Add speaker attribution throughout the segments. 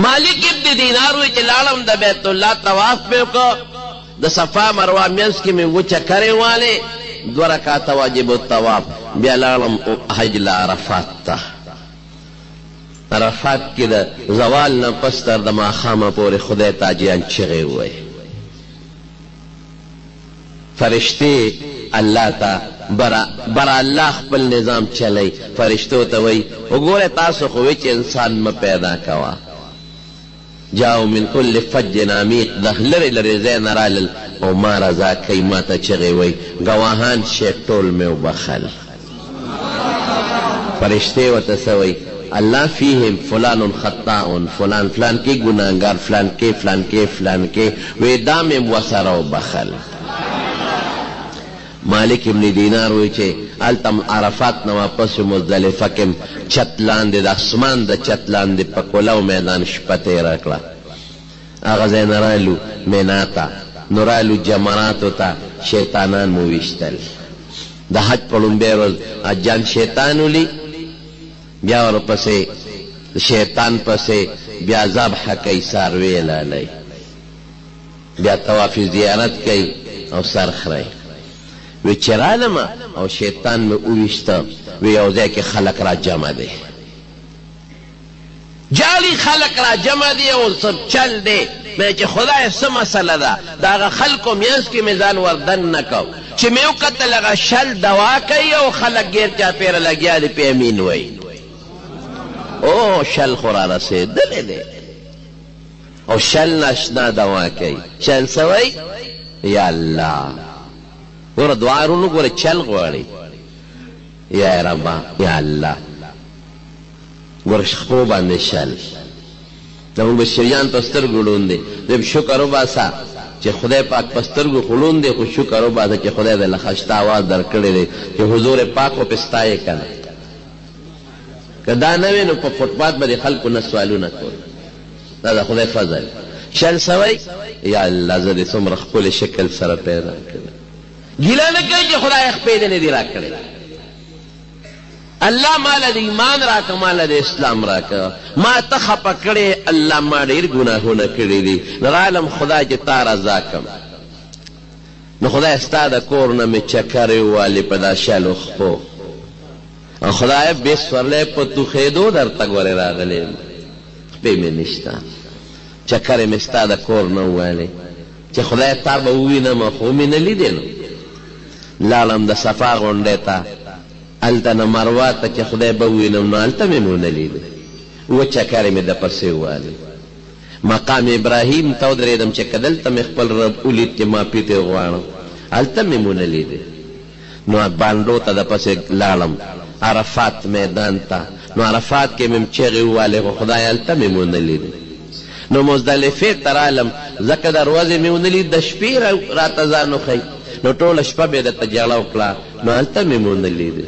Speaker 1: مالک ابن دینار وی چې لاړم د بیت الله طواف مې وکړ، د صفا مروه منځ کې مې اووه چکرې والې، دوه رکعته واجب الطواف، بیا لاړم حج له عرفات ته. عرفات کې د زوال نه پس تر د ماښامه پورې خدای ته حاجیان چغې ووایي. فرشتې الله ته بره بره الله خپل نظام چلوي فرشتو ته وایي وګورئ تاسو خو وی چې انسان مه پیدا کوه جاءو من کل فج عمیق د لرې لرې ځای نه رالل او ما رضا کوي ما ته چغې وایي ګواهان شئ ټول مې وبخښل. فرشتې ورته څه وایي الله فیهم فلان خطاء فلان فلان کې ګناهګار فلان کې فلان کې فلان کې وې دا مې وسره وبخل. مالک ابن دینار وایي چې هلته عرفات نه واپس شو مزدلفه کې چت لاندې د اسمان د چت لاندې په کولاو میدان شپه تېره کړه. هغه ځای نه رالو مینا ته نو رالو جمراتو ته شیطانان مو ویشتل. د حج په ړومبۍ ورځ حجان شیطان ولي بیا ورپسې شیطان پسې بیا ذبح کوي څاروی حلالوي بیا طواف زیارت کوي او سر خري وی چې رالم او شیطان مې وویشته وی یو ځای کې خلک را جمع دی جعلي خلک را جمع دي او څه چل دی، مې چې خدایه څه مسله ده، د هغه خلکو مینځ کې مې ځان ور دننه کړ، چې مې وکتل هغه شل دوا کوي او خلک ګیر چاپېره لګیا دي پرې امین وایي. او شل خو را رسېدلی دی او شل ناشنا دوا کوي، شل څه وایي؟ یا الله! ګوره دعا ورونو ګوره چل غواړي، یا ربه یا الله! ګوره خپو باندې شل زموږ بشریان په سترګو ړوند دی زه شکر وباسه چې خدای پاک په سترګو خو ړوند دی خو شکر وباسه چې خدای د له خشته اواز درکړی دی چې حضور پاک خو پې ستایې که نه که دا نه وی نو په فوټپات به د خلکو نه سوالونه کول دا د خدای فضل شل سوی یا الله زه دې څومره ښکلی شکل سره پیدا کړم ګیله نه کوي چې خدای خپې دې نه دي راکړی الله ماله د ایمان راکه ماله د اسلام راکه ما ته خپه کړې الله ما ډیر ګناهونه کړي دي رالم خدای چې تا رضا کم نو خدای ستا د کور نه مې چکرې ووالې په دا شلو خپو او خدای بې سورلی په توخېدو درته ګورې راغلی یم خپې مې نشته چکرې مې ستا د کور نه ووالې چې خدای تا به ووینم خو مې نه لیدې نو لاړم د صفا غونډۍ ته هلته نه مروه ته چې خدای به ووینم نو هلته مې ونه لید. اووه چکرې مې دپسې ووهلې. مقام ابراهیم ته ودرېدم چې که دلته مې خپل رب ولید چې معافي ترې وغواړم. هلته مې هم ونه لید. نو بانډو ته دپسې لاړم عرفات میدان ته نو عرفات کې مې هم چغې ووهلې خو خدای هلته مې هم ونه لید. نو مزدلفې ته رالم ځکه د ورځې مې ونه لید د شپې راته ځان وښیي نو ټوله شپه مې درته ژړا وکړه نو هلته مې ونه لید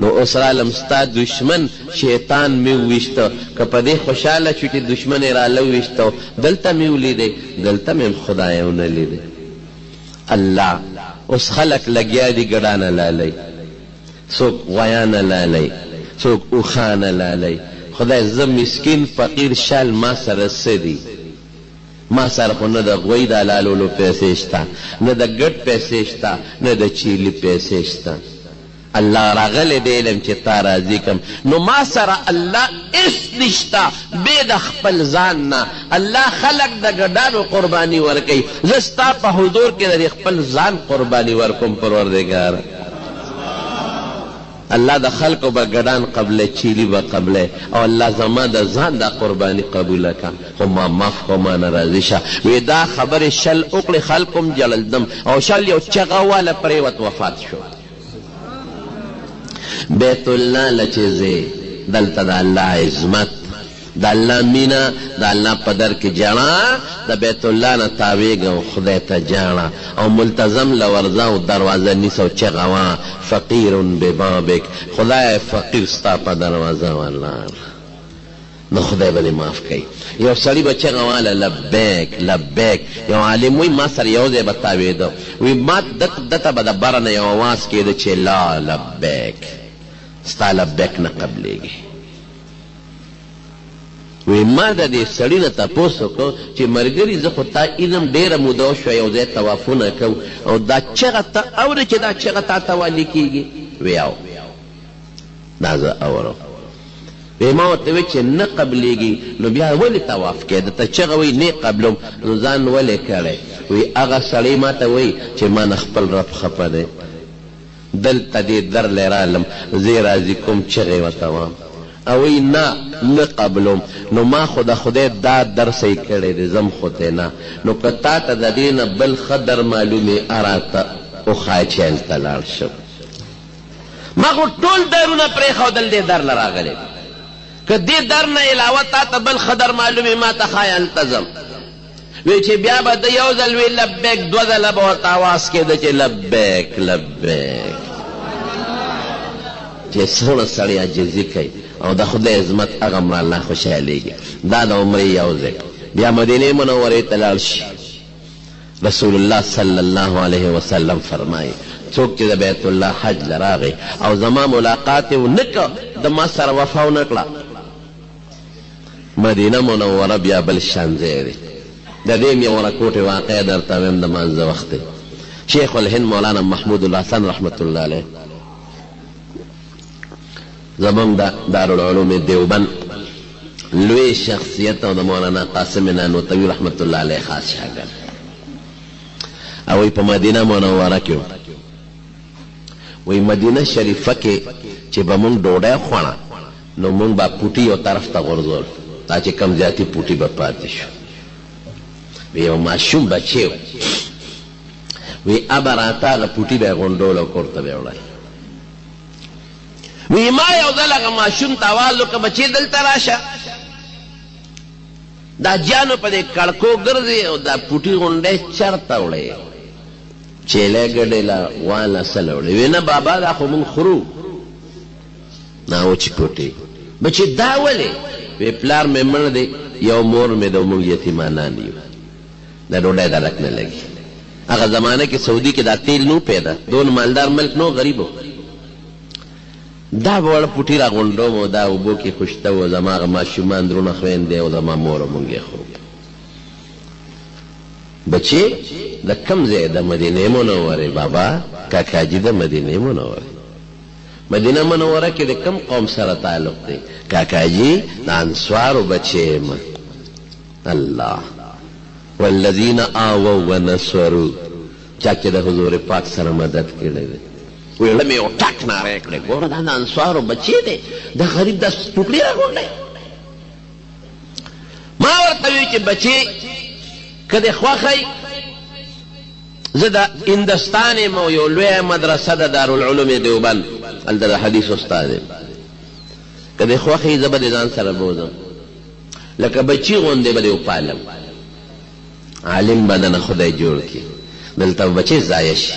Speaker 1: نو اوس رالم ستا دښمن شیطان مې وویشته که په دې خوشحاله شو چې دښمن یې راله وویشته دلته مې ولیدی دلته مې هم خدای ونه لیدی الله اوس خلک لګیا دي ګډان حلالوي څوک غویان حلالوي څوک اوښان حلالوي خدای زه مسکین فقیر شل ما سره څه دي ما سره خو نه د غوی د حلالولو پیسې شته، نه د ګډ پیسې شته، نه د چیلي پیسې شته. الله راغلی دې علم چې تا راضي کړم، نو ما سره الله هیڅ نشته بې د خپل ځان نه. الله خلک د ګډانو قرباني ورکوي، زه ستا په حضور کې د دې خپل ځان قرباني ورکوم پروردګاره. الله د خلکو به ګډان قبله چیلی به قبله او الله زما د ځان دا قربانی قبوله که خو ما معاف که او مانه راضی شه وی دا خبرې شل وکړې خلکو هم ژړل دم او شل یو چغه واله پریوت وفات شو بیت الله له چې ځې دلته د الله عظمت د الله مینه، د الله په در کې ژړا، د بیت الله نه تاوېږه او خدای ته ژاړه او ملتزم له ورځه او دروازه نیسه او چغه وه، فقیر ببابک، خدایه فقیر ستا په دروازه ولاړ. نو خدای به دې معاف کړي. یو سړي به چغه واله لبیک، لبیک، یو عالم وایي ما سره یو ځای به تاوېده، وایي ما ده ته به د بره نه یو اواز کېده چې لا لبیک، ستا لبیک نه قبلېږي. وی ما د دې سړي نه تپوس وکړ چې ملګري زه خو تا اینم ډېره موده وشوه یو ځای طوافونه کوو او دا چغه ته اورې چې دا چغه تا ته والي کېږي؟ وی او دا زه اورم. وی ما ورته وی چې نه قبلېږي نو بیا ولې طواف کوې؟ درته چغه وایي نه قبلوم نو ځان ولې کړی؟ وی هغه سړی ما ته وایي چې ما نه خپل رب خفه دی. دلته دې در له رالم زه یې راضي کوم چغې ورته وهم او وایي نه نه قبلوم نو ما خو د خدای دا در صحیح کړی دی ځم خو ترې نه نو که تاته د دې نه بل ښه در معلوم یې راته وښایه چې هلته لاړ شم ما خو ټول درونه پرېښودل دې در له راغلی که دې در نه علاوه تاته بل ښه در معلوم یې ماته ښایه هلته ځم. وی چې بیا به ده یو ځل وی لبیک دوه ځله به ورته اواز کېده چې لبیک لبیک چې څومره سړی عاجزي کوي او د خدای عظمت هغه مړه الله خوشحالېږي. دا د عمرې یو ځای. بیا مدینې منورې ته لاړ شي. رسول الله صلی الله علیه وسلم فرمایي څوک چې د بیت الله حج له راغی او زما ملاقات یې ونه کړ د ما سره وفا ونه کړه. مدینه منوره بیا بل شان ځای دی. د دې هم یوه وړکوټې واقعه درته وایم د لمانځه وخت دی. شیخ الهند مولانا محمود الحسن رحمة الله علیه زمونږ د دارالعلوم دیوبند لوی شخصیت او د مولانا قاسم نانوتوي رحمة الله علیه خاص شاګرد او په مدینه منوره کې وایي مدینه شریفه کې چې به مونږ ډوډۍ خوړه نو مونږ به پوټي یو طرف ته غورځول دا چې کم زیاتي پوټي به پاتې شو. وی یو ماشوم بچی و، وی ابه راته هغه پوټي به یې غونډول او کور ته به یې وړل. وی ما یو ځل هغه ماشوم ته اواز وکړ بچې دلته راشه، دا جانو په دې کړکو ګرځي او دا پوټي غونډی چرته وړې؟ چیلې ګډې له غوا له څه له وړې؟ وی نه بابا دا خو مونږ خورو. نا وچې کوټې بچې دا ولې؟ وې پلار مې مړ دی یو مور مې ده موږ یتیمانان یو د ډوډۍ درک نه لګي. هغه زمانه کې سعودي کې دا تیل نو پیدا دون مالدار ملک نو غریب و. دا وړه پوټي را غونډوم او دا اوبو کې خوشته و زما هغه ماشومان درونه خویندې او زما مور او مونږ یې خورو. بچې د کوم ځای؟ د مدینې منورې بابا کاکاجي د مدینې منورې. مدینه منوره کې د کوم قوم سره تعلق دی؟ کاکاجي د انصارو بچی یم. الله والذین آووا ونصروا چا چې د حضور پاک سره مدد کړی دی. ویړه مې یو ټک ناره کړې، ګوره دا د انصارو بچی دی، دا غریب دا ټوکړي راغونډوي. ما ورته وی چې بچی که دې خوښه زه د هندستان یم او یو لویه مدرسه ده دارالعلوم دیوبند، هلته د حدیث استاد یم. که دې خوښ وي زه به دې ځان سره بوځم، لکه بچي غوندې به دې وپالم، عالم به درنه خدای جوړ کړي، دلته به بچی ضایع شي،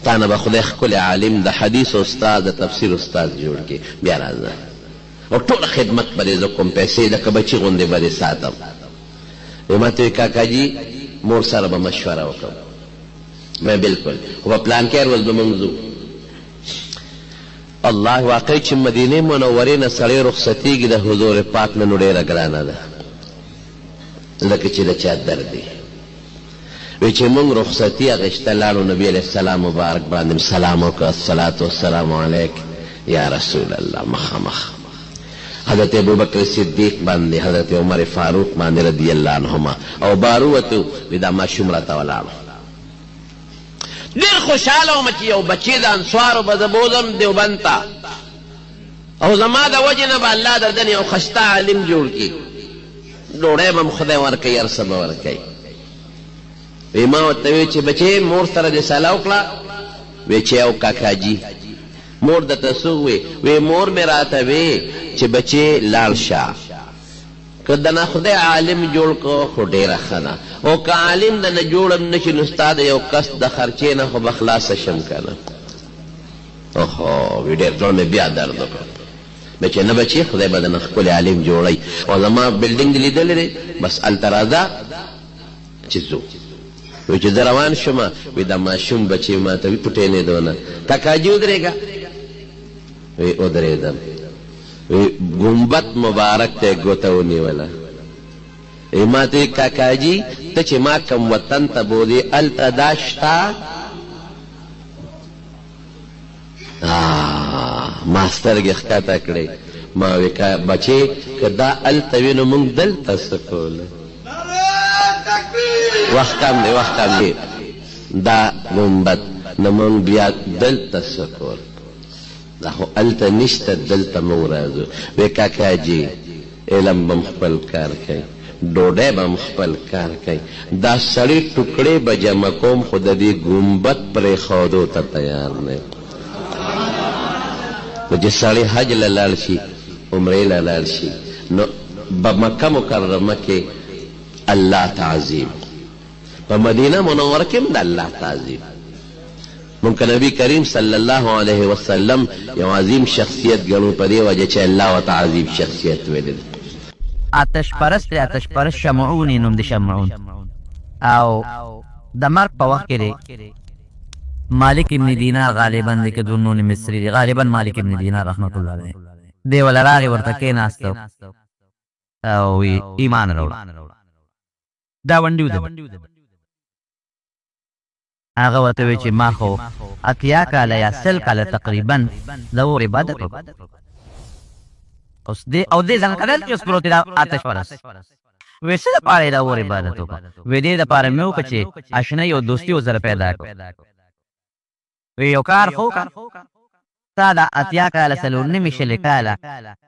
Speaker 1: تا نه به خدای ښکلی عالم، د حدیث استاد، د تفسیر استاد جوړ کړي، بیا راځه او ټوله خدمت به دې زه کوم، پیسې لکه بچي غوندې به دې ساتم. وی ماته وی کاکا جی مور سره به مشوره وکړم. مې بلکل خو په پلانکی ورځ به مونږ ځو. الله واقعي چې مدینې منورې نه سړی رخصتېږي د حضور پاک نه نو ډېره ګرانه ده لکه چې د چا درد وي. وی چې مونږ رخصتي اخیسته لاړو نبي علیه السلام مبارک باندې سلام وکړ الصلوة والسلام علیک یا رسول الله مخامخ حضرت ابوبکر صدیق باندې، حضرت عمر فاروق باندې رضی الله عنهما او بار ووتو، وی دا ماشوم راته ولاړ و. ډېر خوشحاله وم چې یو بچی د انصارو به زه بوځم دیوبند ته او زما د وجې نه به الله د ده یو ښایسته عالم جوړ کړي، ډوډۍ به هم خدای ورکوي، هر څه به ورکوي. وی ما ورته وی چې بچې مور سره دې سلا وکړه؟ وی چې او کاکاجي. مور درته څه ووې؟ وې مور مې راته وې چې بچې لاړ شه که دنه خدای عالم جوړ کړ خو ډېره ښه ده او که عالم دنه جوړ هم نه شي نو ستا د یو کس د خرچې نه خو به خلاصه شم که نه. اوهو وی ډېر زړه مې بیا درد وکړ. بچې نه بچې خدای به دنه ښکلی عالم جوړوي او زما بلډینګ دې لیدلی دی بس هلته راځه چې ځو. وی چې زه روان شوم وی دا ماشوم بچی ماته وی پټېنېدو نه کاکاجي ودرېږه وی ودرېدم. ګنبد مبارک ته یې ګوته ونیوله. وی ما ته وی کاکاجي ته چې ما کوم وطن ته بوځې هلته دا شته؟ ما سترګې ښکته کړې، ما وی بچې که دا هلته وي نو موږ دلته څه کولو؟ وخت کم دی، وخت کم دی، دا ګنبد نو موږ بیا دلته څه کول؟ دا خو هلته نشته، دلته موږ راځو. وی کاکا جي علم به هم خپل کار کوي، ډوډۍ به هم خپل کار کوي، دا سړې ټوکړې به جمع کوم خو د دې ګنبد پرېښودو ته تیار نه یم. نو چې سړی حج له لاړ شي، عمرې له لاړ شي، نو به مکه مکرمه کې الله تعظیم، په مدینه منوره کې هم د الله تعظیم. مونږ که نبی کریم صلی الله علیه وسلم یو عظیم شخصیت ګڼو په دې وجه چې الله ورته عظیم شخصیت ویلی دی.
Speaker 2: آتش پرست دی آتش پرست شمعون یې نوم دی شمعون او د مرګ په وخت کې دی مالک ابن دینار غالبا دی که ذوالنون مصری دی غالبا مالک ابن دینار رحمت الله علیه دی ولا راغی ورته کېناست او ایمان راوړ دا ونډي ودل هغه ورته وویل چې ما خو 80 کاله یا 100 کاله تقریبا د اور عبادت وکړ. اوس دې او دې ځنکدل چې اوس پروت دی دا آتش پرست. وې څه دپاره یې د اور عبادت وکړ؟ وې دې دپاره مې وکړ چې اشنایي او دوستي ورسره پیدا کړم. وې یو کار خو وکړه، تا دا 80 کاله څلور نیمې شلې کاله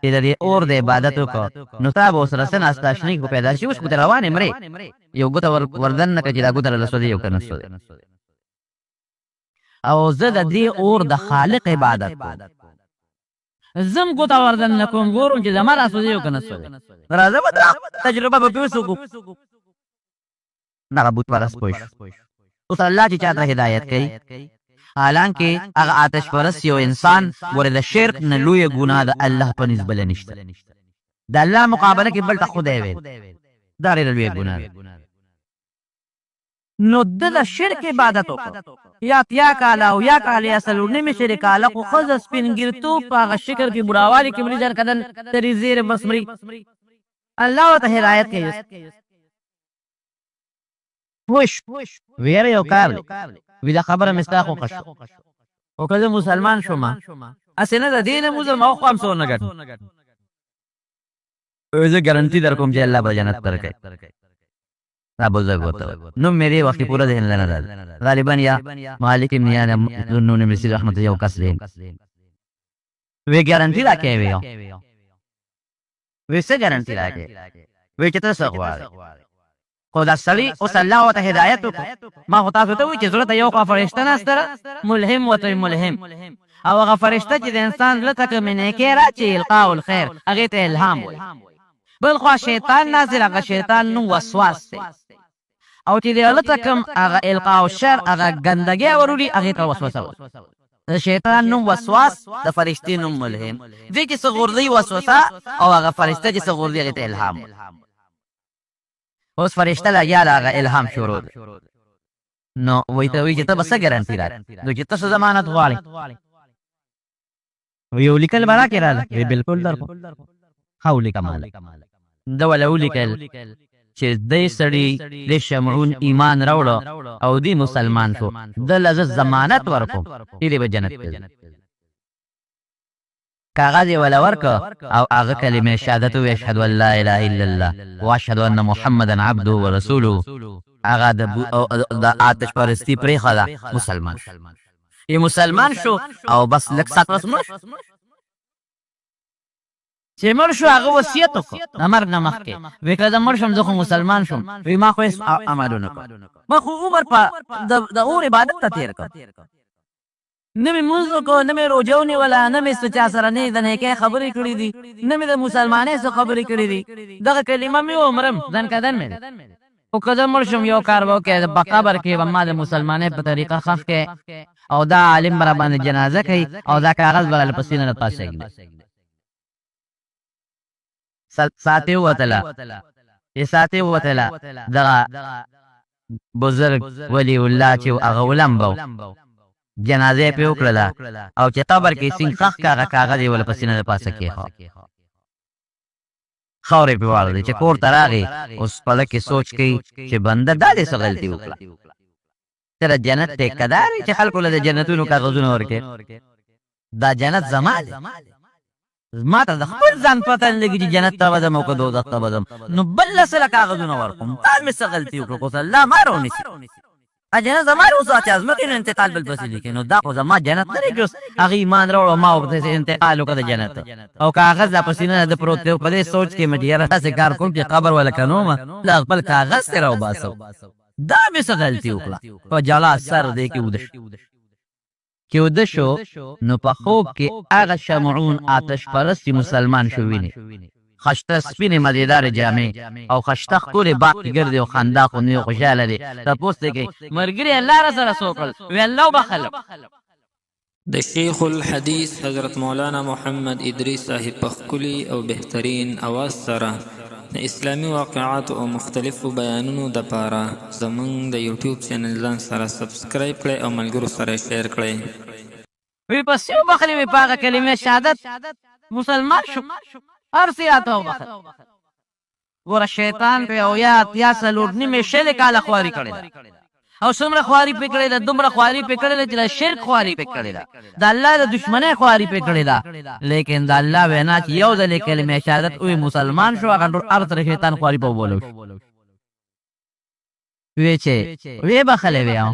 Speaker 2: چې د دې اور د عبادت وکړ نو تا به ورسره څه ناسته اشنایي خو پیدا شي، اوس خو ته روان یې مرې، یو ګوته ور وردننه کړه چې دا ګوته راله سوځي او که نه سوځي. او زه د دې اور د خالق عبادت کوم، زه هم ګوته وردننه کوم ګورم چې زما را سوځي او که نه سوځي. راځه به دا تجربه به پرې اوس وکړو. دغه بت پرست پوه شو. اوس الله چې چاته هدایت کوي، حالانکه هغه آتش پرست یو انسان ګوره د شرک نه لویه ګناه د الله په نزد بله نشته. د الله مقابله کې بل ته خدای ویل دا ډېره لویه ګناه ده. نو ده د شرک عبادت وکړ یا 80 کاله او یا کاله یا څلور نیمې شلې کاله خو ښځه سپین ږیرتوب په هغه شکل کې بوډاوالي کې مري ځان کدن ترې زیرې بس مري. الله ورته هدایت کوي. پوه شو ویره یو کار دی وی دا خبره مې ستا خوښه شوه خو که زه مسلمان شوم هسې نه د دې نه وځم او خو هم څه ونه ګټم. زه ګارنټي در کوم چې الله به جنت درکړي. دا بزرګ ورته وایي نوم مې دې وخت کې پوره ذهن له نه راځي غالبا یا مالک ابن یا ذوالنون مصري رحمت یو کس دی. وی ګارنټي راکوي وی وی څه ګارنټي راکوي؟ وی چې ته څه غواړې؟ خو دا سړي اوس الله ورته هدایت وکړو. ما خو تاسو ته وویل چې زړه ته یو خوا فرشته ناسته ده ملهم ورته وایي ملهم، او هغه فرشته چې د انسان زړه ته کومې نیکۍ راچوي القاء الخیر هغې ته الهام وایي. بل خوا شیطان ناست دی هغه شیطان نوم وسواس دی، او چې د زړه ته کوم هغه القاء الشر هغه ګندګی وروړي هغې ته وسوسه وایي. د شیطان نوم وسواس، د فرشتې نوم ملهم. دې چې څه غورځوي وسوسه، او هغه فرشته چې څه غورځوي هغې ته الهام وایي. اوس فرشته لګیا ده هغه الهام شروع دی. نو وایي ته وایي چې ته به څه ګارنټي راکړې؟ نو چې ته څه ضمانت غواړې؟ یو لیکل به راکړې راله؟ وایي بالکل درکوم. ښه ولیکه ماله. ده وله ولیکل چې دې سړي دې شمعون ایمان راوړو او دی مسلمان شو، ده له زه ضمانت ورکوم چې دی به جنت ته ځي. کاغذ یې وله ورکړ او هغه کلمه شهادت وویل، اشهد ان لا اله الا الله واشهد ان محمدا عبده ورسوله. هغه د آتش پرستی پرېښوده، مسلمان شو. یې مسلمان شو او بس لږ ساعت پس مړ شو. چې مړ شو هغه وصیت وکړ د مرګ نه مخکې، وی که زه مړ شم زه خو مسلمان شوم، وی ما خو هېڅ عمل ونه کړ، ما خو عمر په د اور عبادت ته تېر کړ، نه مې لمونځ وکړ، نه مې روژه ونیوله، نه مې څه چا سره نه د نیکۍ خبرې کړې دي، نه مې د مسلمانۍ څه خبرې کړې دي، دغه کلمه مې ومرم ځنکدن مې دی. خو که زه مړ شم یو کار به وکړې، په قبر کې به ما د مسلمانۍ په طریقه ښخ کړې او دا عالم به راباندې جنازه کوي او دا کاغذ به راله په سینه د پاسه ږدي. ساتې ووتله، چې ساتې ووتله دغه بزرګ ولی الله چې هغه ولمبو جنازه یې پرې وکړله او چې قبر کې سینګ ښخ کړ، هغه کاغذ یې ورله په سینه د پاسه کېښود. خاورې پرې واړولې. چې کور ته راغی، اوس په زړه کې سوچ کوي چې بنده دا دې څه غلطي وکړه؟ ته د جنت ټیکهدار یې چې خلکو له د جنتونو کاغذونه ورکوې، دا جنت زما دی. ما ته د خپل ځان پته نه لګي چې جنت ته به ځم او که دوزخ ته به ځم، نو بل له څه له کاغذونه ورکوم؟ دا مې څه غلطي وکړه؟ خو الله ما راونیسي. جنت زما دی، اوس چې ځمکې نو انتقال بل پسې لیکي، نو دا خو زما جنت نه دی چې اوس هغه ایمان راوړ او ما ورپسې انتقال وکړ د جنت او کاغذ لا په سینه د پروت دی. په دې سوچ کې مې چې یاره داسې کار کوم چې قبر وله کنوم له خپل کاغذ ترې راوباسم، دا مې څه غلطي وکړه؟ په جلا سر دې کې وده شو. چې وده شو نو په خوب کې هغه شمعون آتش پرست چې مسلمان شو ویني، خشته سپینې مزیدارې جامې او خشته ښکلې باغ کې ګرځي او خندا خوندي او خوشحاله دی. تپوس ترې کوي، ملګري الله راسره څه وکړل؟ وی الله وبخښلم.
Speaker 3: د شیخ الحدیث حضرت مولانا محمد ادریس صاحب په ښکلي او بهترین اواز سره د اسلامي واقعاتو او مختلفو بیانونو دپاره زمونږ د یوټیوب چینل ځان سره سبسکرایب کړئ او ملګرو سره یې شیر کړئ.
Speaker 2: وی پسې وبخښلې، وی په هغه کلمه شهادت مسلمان شو، هر څه یې راته وبخښل. ګوره شیطان په اویا اتیا څلور نیمې شلې کاله خواري کړې ده او څومره خواري پې کړې ده، دومره خواري پې کړې ده چې د شرک خواري پې کړې ده، د الله د دښمنۍ خواري پې کړې ده، لیکن د الله وینا چې یو ځل یې کلمه شهادت ووي مسلمان شو، هغه ټول هر څه د شیطان خواري په اوبو شو. وی چې وی بخلې وی او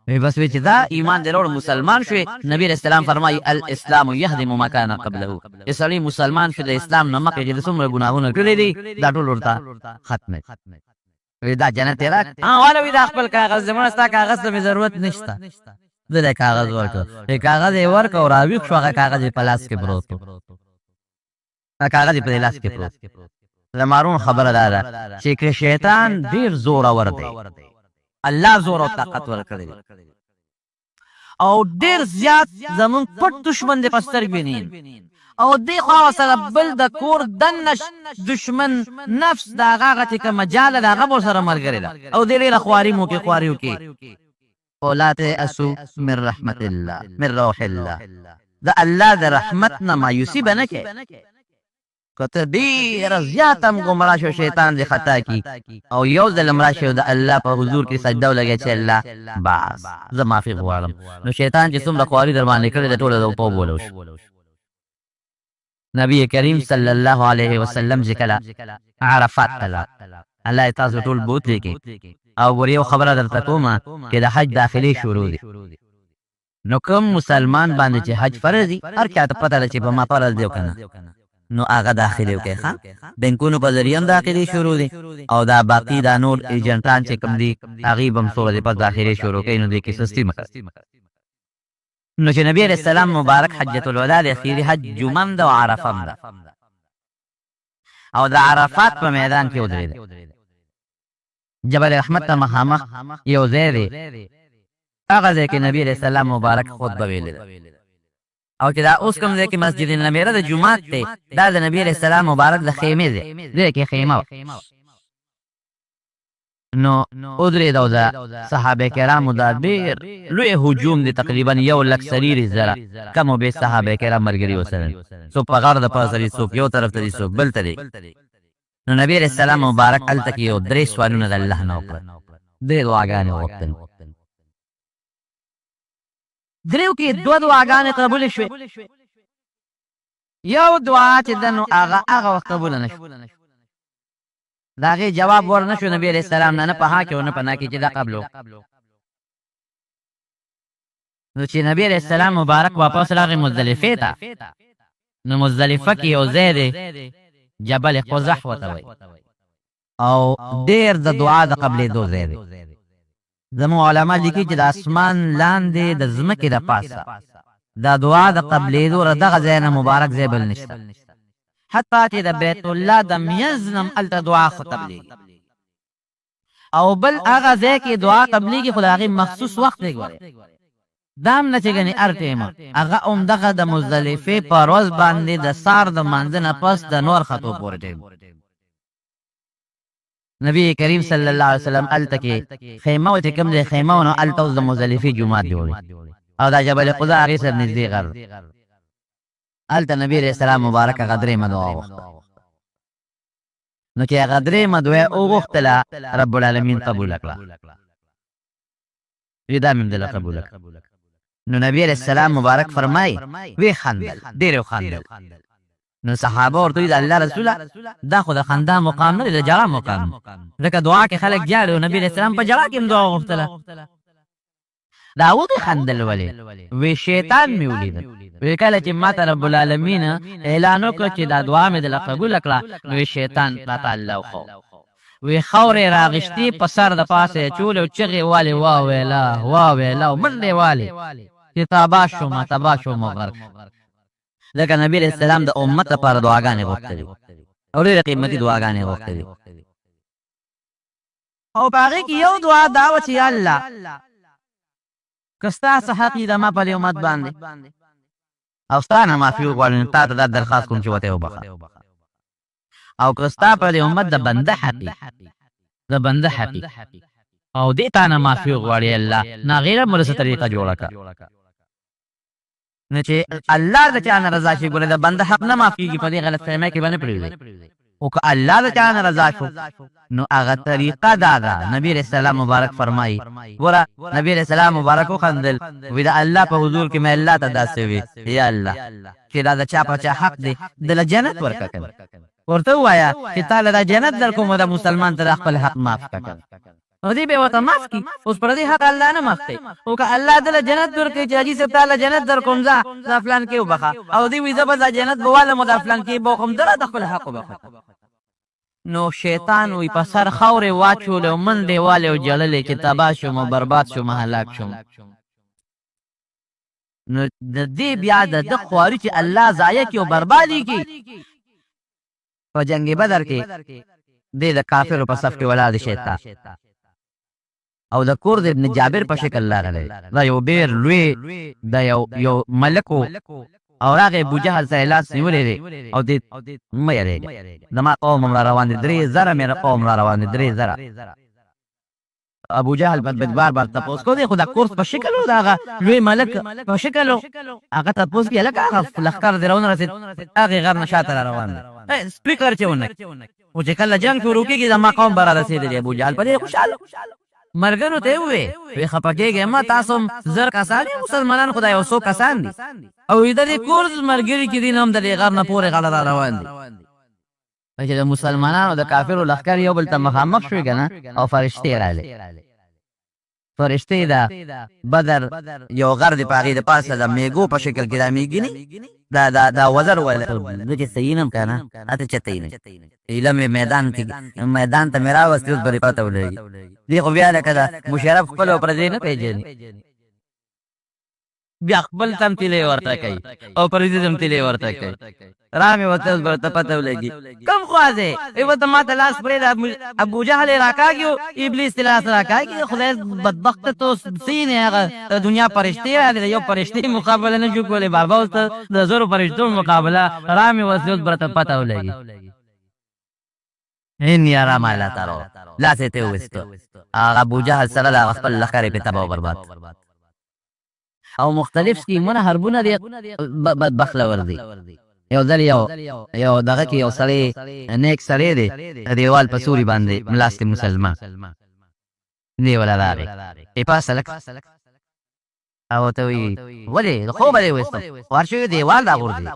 Speaker 2: وی بس وی چې دا ایمان دې راوړ مسلمان شوې. نبی علیہ السلام فرمایي الاسلام یهدم ما کان قبله، چې سړی مسلمان شو د اسلام نه مخکې چې د څومره ګناهونه کړي دي دا ټول ورته ختم دي. وی دا جنت یې راکړ. واله وی دا خپل کاغذ دی، مړه ستا کاغذ ته مې ضرورت نشته. ده له کاغذ ورکړ، چې کاغذ یې ورکړ او راویښ شو، هغه کاغذ یې په لاس کې پروت و، هغه کاغذ یې په لاس کې پروت. زما وروڼو خبره دا ده چې که شیطان ډیر زورور دی، الله زور او طاقت ورکړی دی او ډیر زیات زمونږ پټ دشمن دی په سترګو ویني، او دې خوا ورسره بل د کور دننه دشمن نفس د هغه هغه چې کومه جاله ده هغه به ورسره ملګرې ده او دې ډېره خواري مو کې خواري وکړي. او لا تيأسوا من رحمت الله من روح الله، د الله د رحمت نه مایوسي به نه کوې. که ته ډېره زیاته هم ګمراه شې شیطان دې خطا کړي او یو ځل هم راشې او د الله په حضور کې سجده ولګوې چې الله بس زه معافي غواړم، نو شیطان چې څومره خواري در باندې کړې ده ټوله د په اوبو شو. نبی کریم صلی الله علیه وسلم چې کله عرفات ته لاړ، الله یې تاسو ټول بوتلی کړي. او ګورې یو خبره درته کوم چې د حج داخلې شروع دي، نو کوم مسلمان باندې چې حج فرض دي، هر چا ته پته ده چې په ما فرض دی او که نه، نو هغه داخلي وکړي. ښه بینکونو په ذریعه هم داخلي شروع دي او دا باقي دا نور ایجنټان چې کوم دي هغوی به هم څو ورځې پس داخلي شروع کوي، نو دې کې سستي مه کوئ. نو چې نبی علیه السلام مبارک حجة الوداع د اخیري حج جمعه هم ده او عرفه هم ده او د عرفات په میدان کې ودرېده، جبل رحمت ته مخامخ یو ځای دی، هغه ځای کې نبی علیه السلام مبارک خطبه ویلې ده. او چې دا اوس کوم ځای کې مسجد نمیره د جومات دی، دا د نبی علیه السلام مبارک د خیمې ځای دی کې خیمه وه. نو ودرېد او د صحابه کرامو دا ډېر لوی هجوم دی، تقریبا یو لک څلېرویشت زره کم او بېش صحابه کرام ملګري ورسره دي، څوک په غر د پاسه دي، څوک یو طرف ته دي، څوک بل ته دي. نو نبی علیه السلام مبارک هلته کې یو درې سوالونه د الله نه وکړل، درې دعاګانې وغوښتلې. دریو کې دوه دعاګانې قبولې شوې، یو دعا چې ده نو هغه هغه وخت قبوله نه شوه، د هغې جواب ور نه شو نبی علیه السلام نه، نه په ها کې او نه په نا کې چې دا قبلو. نو چې نبی علیه السلام مبارک واپس راغی مزدلفې ته، نو مزدلفه کې یو ځای دی جبل قزح ورته وایي او ډېر د دعا د قبلېدو ځای دی. زموږ علما لیکي چې د اسمان لاندې د ځمکې د پاسه د دعا د قبلېدو له دغه ځای نه مبارک ځای بل نشته، حتی چې د بیت الله د مینځ نه هم هلته دعا ښه قبلېږي او بل هغه ځای کې دعا قبلېږي خو د هغې مخصوص وخت دی. ګورې دا هم نه چې ګنې هر ټایم، هغه همدغه د مزدلفې په ورځ باندې د سهار د لمانځه نه پس د نور ختو پورې ټایم. نبی کریم صلی الله علیه وسلم هلته کې خیمه وه، چې کوم ځای خیمه وه نو هلته اوس د مزدلفې جومات جوړ دی. او دا جبل قضا هغې سره نږدې غر. هلته نبي علیه السلام مبارک هغه درېیمه دعا وغوښته. نو چې هغه درېیمه دعا یې وغوښتله، رب العالمین قبوله کړه. وی دا مې هم دله قبوله کړه. نو نبی علیه السلام مبارک فرمایي، ویې خندل، ډېر یې وخندل. نو صحابه ورته وایي، د الله رسوله، دا خو د خندا مقام نه دی، د ژړا مقام دی، ځکه دعا کې خلک ژاړي، او نبی علیه السلام په ژړا کې هم دعا وغوښتله. دا وغې خندل ولې؟ وی شیطان مې ولید. وی کله چې ماته رب العالمین اعلان وکړ چې دا دعا مې دله قبوله کړه، نو وی شیطان راته الله وښود. وی خاورې راغشتې په سر د پاسه یې اچولې او چغې والې، وا ویلا وا ویلا، او منډې والې چې تباه شوم، تباه شوم او غرق شوم. ځکه نبی علیه السلام د امت لپاره دعاګانې غوښتلې او ډېرې قیمتي دعاګانې غوښتلې. او په هغې کې یو دعا دا وه چې یا الله، که ستا څه حق وي زما په دې امت باندې او ستا نه معافي وغواړي، نو تا ته دا درخواست کوم چې ورته یې وبخښه. او که ستا په دې امت د بنده حق وي، د بنده حق وي او دې تا نه معافي وغواړي الله، نو هغې له به څه طریقه جوړه کړه. نو چې الله د چا نه رضا شي، ګوره د بنده حق نه معاف کېږي، په دې غلط فهمۍ کې به نه پرېوځي. خو که الله د چا نه رضا شو، نو هغه طریقه دا ده. نبی علیه السلام مبارک فرمایي، ګوره نبی علیه السلام مبارک وخندل، وی د الله په حضور کې مې الله ته داسې وی، یا الله، چې دا د چا په چا حق دی، دله جنت ورکړه کنه، ورته ووایه چې تا له دا جنت درکوم، دا مسلمان ته دا خپل حق معاف کړه کنه. نو دی به ورته معاف کړي. اوس پردی حق الله نه معاف کوي، خو که الله دله جنت ورکړي چې حاجي صاحب تا له جنت درکوم، ځه دا فلان کې وبخښه، او دی وایي زه به دا جنت به والم او دا فلان کې به وخورم، ده راته خپل حق وبخښه. نو شیطان وایي په سر خاورې واچولې او منډې والې او ژړلې چې تباه شوم او برباد شوم، هلاک شوم. نو د دې بیا د ده خواري چې الله ضایع کړي او برباد یې کړي. په جنګ بدر کې دی د کافرو په صف کې ولاړ دی شیطان، او د کور د ابن جابر په شکل راغلی، دا یو ډیر لوی د یو یو ملک او راغی، ابو جهل سره لاس نیولی دی، او دی مه یریږه، زما قوم هم را روان دي، 3000 مې قوم را روان دي، 3000. ابو جهل په بار بار تپوس کو دی، خو د کورس په شکل و، د هغه لوی ملک په شکل و. هغه تپوس کوي، هلکه هغه لښکر دې راونه رسېد؟ هغې غر نه شاته را روان دی، فکر چې ونه، خو چې کله جنګ شروع کېږي، زما قوم به را رسېدلی. ابو جهل په دې خوشحاله، ملګرو ته یې ووې، وې خفه کېږئ مه، تاسو هم 1000 کسان یې، مسلمانان خو دا یو څو کسان دي، او د دې کور ملګري چې دي، نو هم د دې غر نه پورې غاړه را روان دي. چې د مسلمانانو د کافرو لښکر یو بل ته مخامخ شوې کنه، او فرشتې راغلې. فرشتې دا بدر یو غر دی، په هغې د پاسه د میږو په شکل کې دا میږي نه دا دا دا وزر ویل، زه چې صحیح نم که نه، اته چته یې نه ایله مې میدان کې میدان ته مې راوستې، اوس به دې پته ولګي. دی خو بیا لکه د مشرف خپل او پردی نه پېژني، بیا خپل تمثیلې ورته کوي او پردي تمثیلې ورته کوي. را مې وته، اوس به ورته پته ولګي. کوم خوا ځې؟ وایي ورته ما ته لاس پرېږده. ابو جهل یې راکاږي او ابلیس ته لاس راکاږي. خدای بدبخته، ته اوس څه نه، هغه د دنیا فرشتې راغلې، د یو فرشتې مقابله نه شو کولی بابا، اوس ته د 1000 فرشتو مقابله. را مې وسلې، اوس به راته پته ولګي. ان یرا ما لا ترو، لاس یې ترې وویستو، هغه ابو جهل سره د هغه خپل لښکر یې پرې تباه او برباد. او مختلف سکیمونه حربونه دی بدبخت له ورځي. یو ځل یو یو دغه کې یو سړی، نیک سړی دی، د دیوال په سوري باندې ملاست مسلمان دی، ولا راغی ای پاسه لک او ته وی ولې د خوبه دی وستم ورشو، دیوال راغورځي،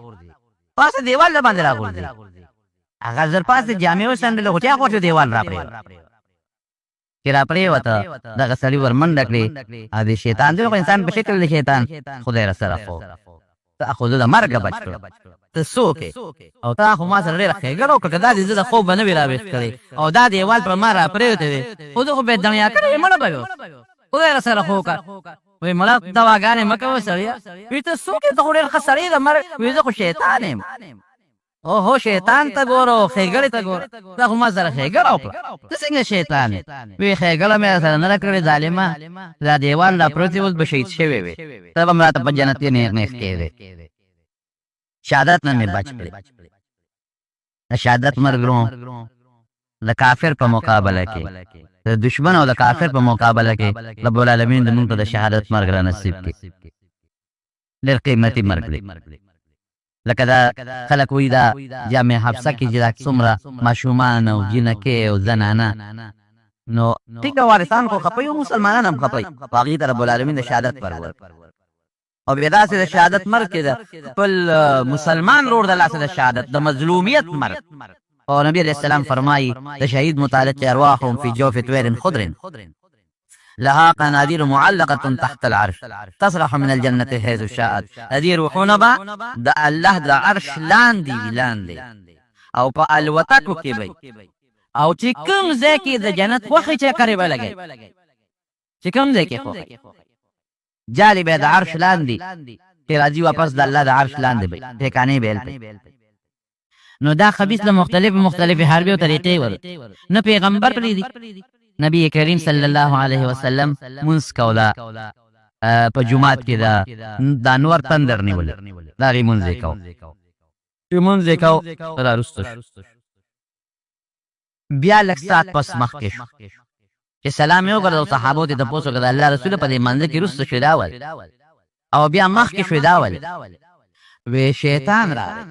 Speaker 2: پاسه دیوال د باندې راغورځي. هغه زر پاسه جامې وسندل، خو چا خو دیوال را پرې چې را پرېوته، دغه سړي ور منډه کړې او د شیطان دی، خو انسان په شکل د شیطان، خدای را سره خو ته خو زه د مرګه بچ کړم، ته څوک یې؟ او تا خو ما سره ډېره ښېګڼه وکړه، که دا دې زه د خوبه نه وي راویښ کړی او دا دیوال پر ما را پرېوتی وی، خو زه خو به یې دڼیا کړی وی، مړه به وې. خدای را سره خو وکړه. وایي مړه دواګانې مه کوه سړیه. وایي ته څوک یې؟ ته خو ډېر ښه سړی د مرګ. وایي زه خو شیطان یم. اوهو، شیطان ته ګوره او ښېګړې ته ګوره، تا خو ما سره ښېګړه وکړه، ته څنګه شیطان یې؟ وی ښېګړه مې سره نه ده کړې ظالمه، دا دیوال را پروت اوس به شهید شوی وې، ته به راته په جنت کې نیغ نیغ کېدې. شهادت نه مې بچ کړې. د شهادت مرګ د کافر په مقابله کې، د دشمن او د کافر په مقابله کې، رب العالمین د موږ ته د شهادت مرګ را نصیب کړي. ډېر قیمتي مرګ دی. لکه دا خلک وایي دا جامع حفصه کې چې دا څومره ماشومان او جینکې او زنانه، نو ټیک ده وارثان خو خپه وي، مسلمانان هم خپه وي، خو هغوی ته رب العالمین د شهادت مرګ ورکړ. او بیا داسې د شهادت مرګ چې د خپل مسلمان ورور د لاسه د شهادت د مظلومیت مرګ. او نبی علیه السلام فرمایي د شهید متعلق چې ارواحهم فی جوف طیر خضر لها قنادیل معلقة تحت العرش تسرح من الجنة حيث شاءت. د دې روحونه به د الله د عرش لاندې وي، لاندې او په الوتکو کې به، او چې کوم ځای کې د جنت خوښي چکرې به لګوي، چې کوم ځای کې خوښي جالې به د عرش لاندې چې راځي واپس د الله د عرش لاندې به ټیکانې به هلته. نو دا خبیث له مختلف مختلف حربې او طریقې ور نه پیغمبر پرېږدي. نبی کریم صلی الله علیه وسلم مونځ کوله په جومات کې، دا نور تندر نیولی، د هغې مونځ یې کوه، چې مونځ یې کوه را وروسته شو، بیا لږ ساعت پس مخکې شو چې سلام یې وګرځاو، صحابو ته تپوس وکړ، د الله رسوله په دې مانځه کې وروسته شوې دا ولې او بیا مخکې شوې دا ولې؟ وی شیطان راغی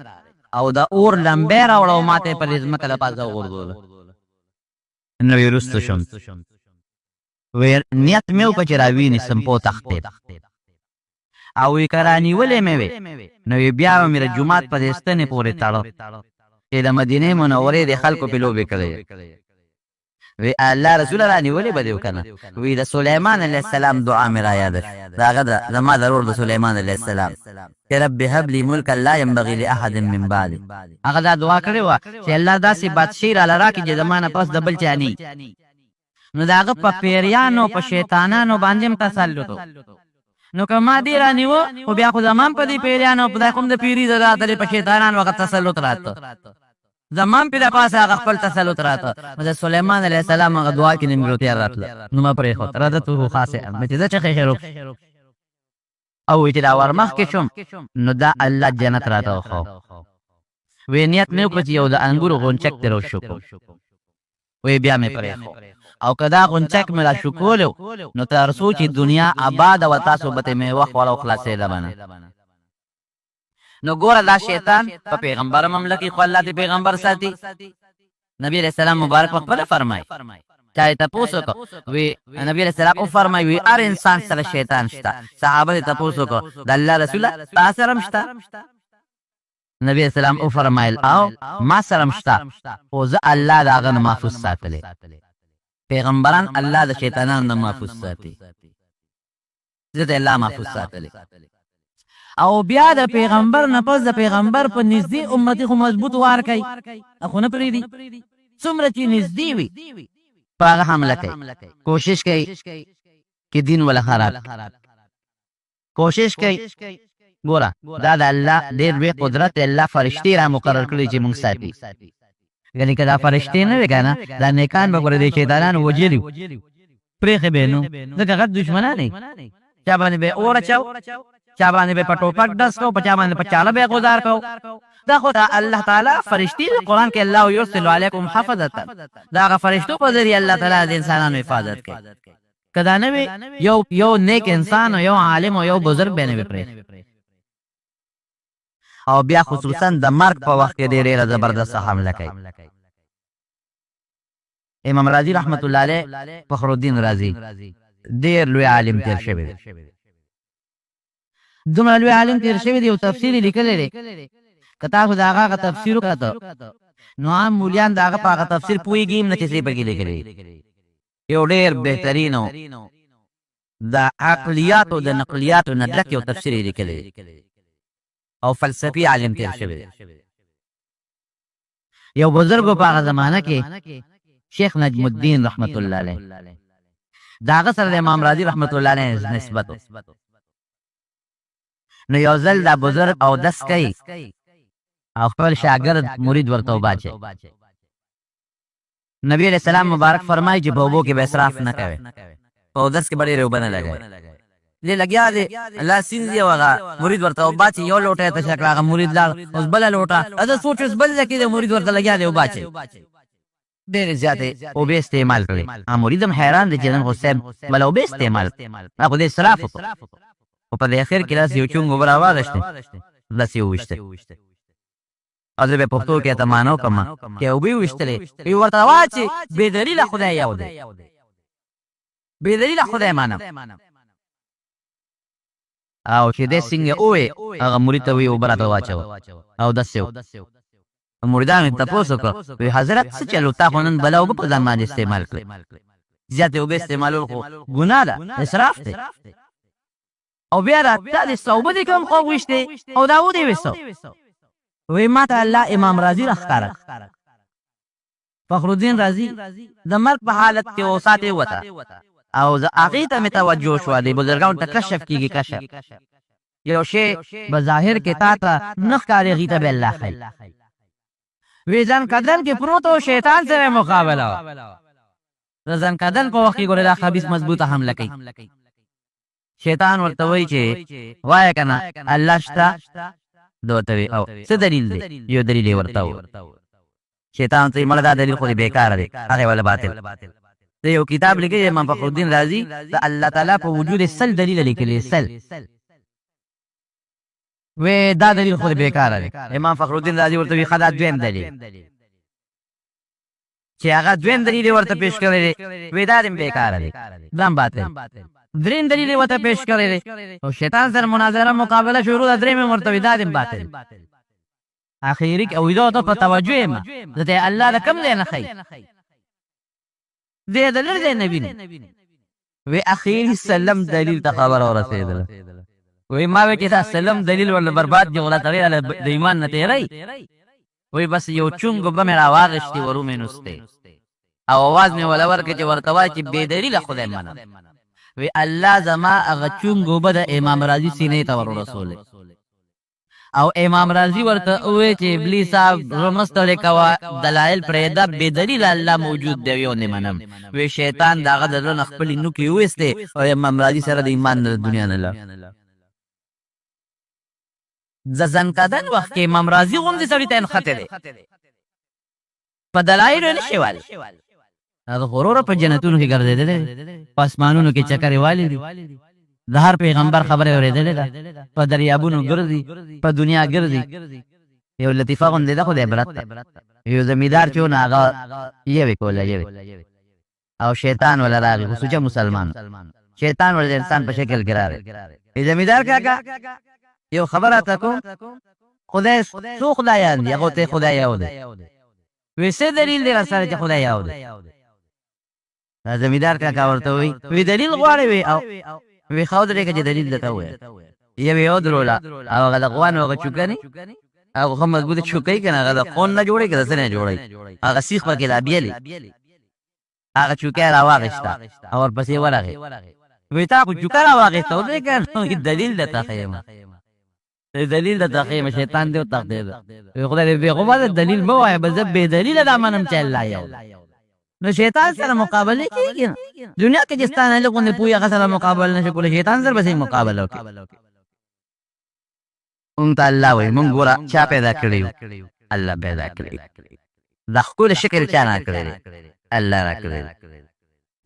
Speaker 2: او د اور لمبی راوړه او ماته یې په دې ځمکه د پاسه وغورځوله، نو وی وروسته شوم، وی نیت مې وکړ چې راویې نیسم په تښتېد، او وی که رانیولې مې وی نو وی بیا به مې د جومات په دې ستنې پورې تړه چې د مدینې منورې د خلکو پې لوبې کړې. وی الله رسول را نیولې به دې وکنه؟ وی د سلیمان علیه السلام دعا مې را یاده شو، د هغه د زما د ورور د سلیمان علیه السلام چې رب هب لي ملکا لا ينبغي لاحد من بعدي. هغه دا دعا کړې وه چې الله داسې بادشاهي راله راکړي چې زما نه پس د بل چا نه، نو د هغه په پیریانو په شیطانانو باندې هم تسلط. نو که ما دې رانیوه خو بیا خو زما هم په دې پیریانو، خدای خو هم د پیري د راتلې په شیطانانو هغه تسلط راته، زما هم پې د پاسه هغه خپل تسلط راته. نو د سلیمان علیه السلام هغه دعا کې نیمګړتیا راتله، نو ما پرېښود، ردته خاصئا، نو چې زه چې خیر او چې دا ورمخکې شوم نو دا الله جنت راته وښو. وی نیت مې وکړ چې یو د انګورو غونچک ترې وشوکوم، وی بیا مې پرېښو، او که دا غونچک مې را شوکولی نو تر څو چې دنیا آباده وه تاسو به ترې مېوه خوړه او خلاصېده به نه. نو ګوره دا شیطان په پیغمبر هم حمله کوي، خو الله دې پیغمبر ساتي. نبی علیه السلام مبارک په خپله فرمایي، چا یې تپوس وکړ، وی نبی علیه السلام وفرمایي وی هر انسان سره شیطان شته. صحابه یې تپوس وکړ، د الله رسوله تا سره هم شته؟ نبی علیه السلام وفرمایل او ما سره هم شته، خو زه الله د هغه نه محفوظ ساتلی. پیغمبران الله د شیطانانو نه محفوظ ساتي، زه ته الله محفوظ ساتلی. او بیا د پیغمبر نه پس د پیغمبر په نږدې امتي خو مضبوط وار کوي، خو نه پرېږدي. څومره چې نږدې وي په هغه حمله کوي، کوشش کوي چې دین وله خراب، کوشش کوي. ګوره دا د الله ډېر لوی قدرت دی، الله فرشتې را مقرر کړي چې مونږ ساتي. یعنې که دا فرشتې نه وې که نه، دا نیکان به ګوره دې شیطانانو وژلي وو، پرېښې به یې نو، ځکه غټ دښمنان یې. چا باندې به یې اور اچاو، چا باندې به په ټوپک ډز کو، په چا باندې په چاړه به غزار کو. دا خو دا الله تعالی فرشتي، قرآن کې الله یرسل علیکم حفظه، دا هغه فرشتو په ذریعه الله تعالی د انسانانو حفاظت کوي. که دا نه وي یو یو نیک انسان او یو عالم او یو بزرګ به نه وي پرېښی. او بیا خصوصا د مرګ په وخت کې ډېره ډېره زبردسته حمله کوي. امام رازي رحمت الله علیه، فخرالدین رازي، ډېر لوی عالم تېر شوی دی، دومره لوی عالم تېر شوی دی او تفسیر یې لیکلی دی. که تاسو د هغه هغه تفسیر وکته نو عام مولیان د هغه په هغه تفسیر پوهېږي هم نه چې څه یې پکې لیکلي. یو ډېر بهترین او د عقلیاتو د نقلیاتو نه ډک یو تفسیر یې لیکلی دی او فلسفي عالم تېر شوی دی. یو بزرګ په هغه زمانه کې شیخ نجم الدین رحمت الله علیه، د هغه سره د امام رازي رحمت الله علیه نسبت. نو یو ځل دا بزرګ اودس کوي او خپل شاګرد مرید ورته وباچي. نبی علیہ السلام مبارک فرمایي چې په اوبو کې به اسراف نه کوي، په اودس کې به ډېرې اوبه نه لګوي. دی لګیا دی الله سینځي او هغه مرید ورته وباچي. یو لوټه یې تشه کړه، هغه مرید لاړ، اوس بله لوټه زه سوچ اوس بل ځای کې دی، مرید ورته لګیا دی وباچي. ډېرې زیاتې اوبه استعمال کړې. هغه مرید هم حیران دی چې نن خو صاحب بله اوبه استعمال کړې، خو دې اسراف وکړو. خو په دې اخر کې داسې یو چونګ اوبه راواغېستې، داسې یې وویشتې. او زه بیا پښتو کې ته معنا وکړم چې اوبه یې وویشتلې، وی ورته وایه چې بې دلیله خدای یو دی، بې دلیله خدای منم. او چې دی څنګه ووې، هغه مرید ته وی اوبه راته واچوه، او داسې مریدانو یې تپوس وکړ، وی حضرت څه چلو، تا خو نن بلا اوبه په ځان باندې استعمال کړې، زیاتې اوبه استعمالول خو ګناه ده، اسراف دی، او بیا دا تا دې څه اوبه دې کوم خوا وویشتې او دا ودې ویسو؟ وی ما ته الله امام رازي راښکاره کړ. فخرالدین رازي د مرګ په حالت کې و، ساعت یې ووته او زه هغې ته مې توجه شوه. دې بزرګانو ته کشف کېږي، کشف یو شی به ظاهر کې تا ته نه ښکاري، هغې ته به الله ښایي. وی ځنکدن کې پروت و، شیطان سره مقابله وه. د ځنکدن په وخت کې ګوره دا خبیث مضبوطه حمله کوي. شیطان ورته وایي چې وایه که نه الله شته؟ ده ورته وایي او څه دلیل دی؟ یو دلیل یې ورته وویل. شیطان ورته وایي مړه دا دلیل خو دې بېکاره دی، هغې وله باطل د یو کتاب لیکلی امام فخرالدین رازي د الله تعالی په وجود 100 دلیله لیکلی، 100. وی دا دلیل خو دې بېکاره دی. امام فخرالدین رازي ورته وایي ښه دا دویم دلیل چې هغه دویم دلیل یې ورته پیش کړی دی، وی دا دې بېکاره دی، دا هم باطل. دریم دلیل یې ورته پیش کړی دی او شیطان سره مناظره مقابله شروع ده، دریم یې ورته وی دا دې باطل. اخیری کې او زه ته په توجه یم، زه ته الله د کوم ځای نه ښیي، دی د لرې ځای نه ویني. وی اخیری سلم دلیل ته خبره ورسېدله. وی ما وی چې دا سلم دلیل ورله برباد دی، غلا تړی د ایمان نه تېری. وی بس یو چونګ اوبه مې راواغېستې، ورو مې نوستې او اواز مې وله ورکړ چې ورته وایه چې بې دلیله خدای منم. وی الله زما هغه چونګ اوبه د امام رازي سینې ته ور ورسولې او امام رازي ورته ووی چې ابلیس صاحب زړه مه ستړی کوه، دلایل پرېږده، بې دلیله الله موجود دی یو نه منم. وی شیطان د هغه د زړه نه خپلې نوکې وویستې او امام رازي سره د ایمان نه د دنیا نه لاړ. د ځنکدن وخت کې امام رازي غوندې سړي ته نښتی دی، په دلایلو یې نه شي والی. هغه خو وروره په جنتونو کې ګرځېدلی دی، په اسمانونو کې چکرې والي دي، د هر پیغمبر خبره یې اورېدلې ده، په دریابونو ګرځي، په دنیا ګرځي. یو لطیفه غوندې ده خو د عبرت ده. یو زمیندار چې و نو هغه یوې کوله یوې، او شیطان وله راغی، خو سوچه مسلمان شیطان وله د انسان په شکل کې راغی. زمیندار کاکا یو خبره راته کوم، خدای څو خدایان دي؟ هغه ورته خدای یو دی. وی څه دلیل دی راسره چې خدای یو دی؟ دا زمیندار کاکا ورته وی، وی دلیل غواړې؟ وی او وی ښه ودرېږه چې دلیل درته ووایم. یوې ودروله او هغه د غوا نو هغه چوکه نی، هغه ښه مضبوطه چوکۍ که نه، هغه د خون نه جوړوي که د څه نه جوړوي، هغه سیخ پکې لا بیلي، هغه چوکۍ راواخیسته او ورپسې ورغی. وی تا خو چوکه راواخیسته، ودرېږه دلیل درته ښیم، دلیل درته ښیم. شیطان دې وتښتېد. وی خدای دې بېغمه ده، دلیل مه وایه، بس زه بې دلیله دا منم چې الله یو دی. نو شیطان سره مقابله کېږي دنیا کې چې ستا نه لږ غوندې پوهه هغه سره مقابله نه شي کولی، شیطان سره به څنګه مقابله وکړي؟ مونږ ته الله وایي مونږ ګوره چا پیدا کړي یو؟ الله پیدا کړي. دا ښکلی شکل چا راکړی دی؟ الله راکړی دی.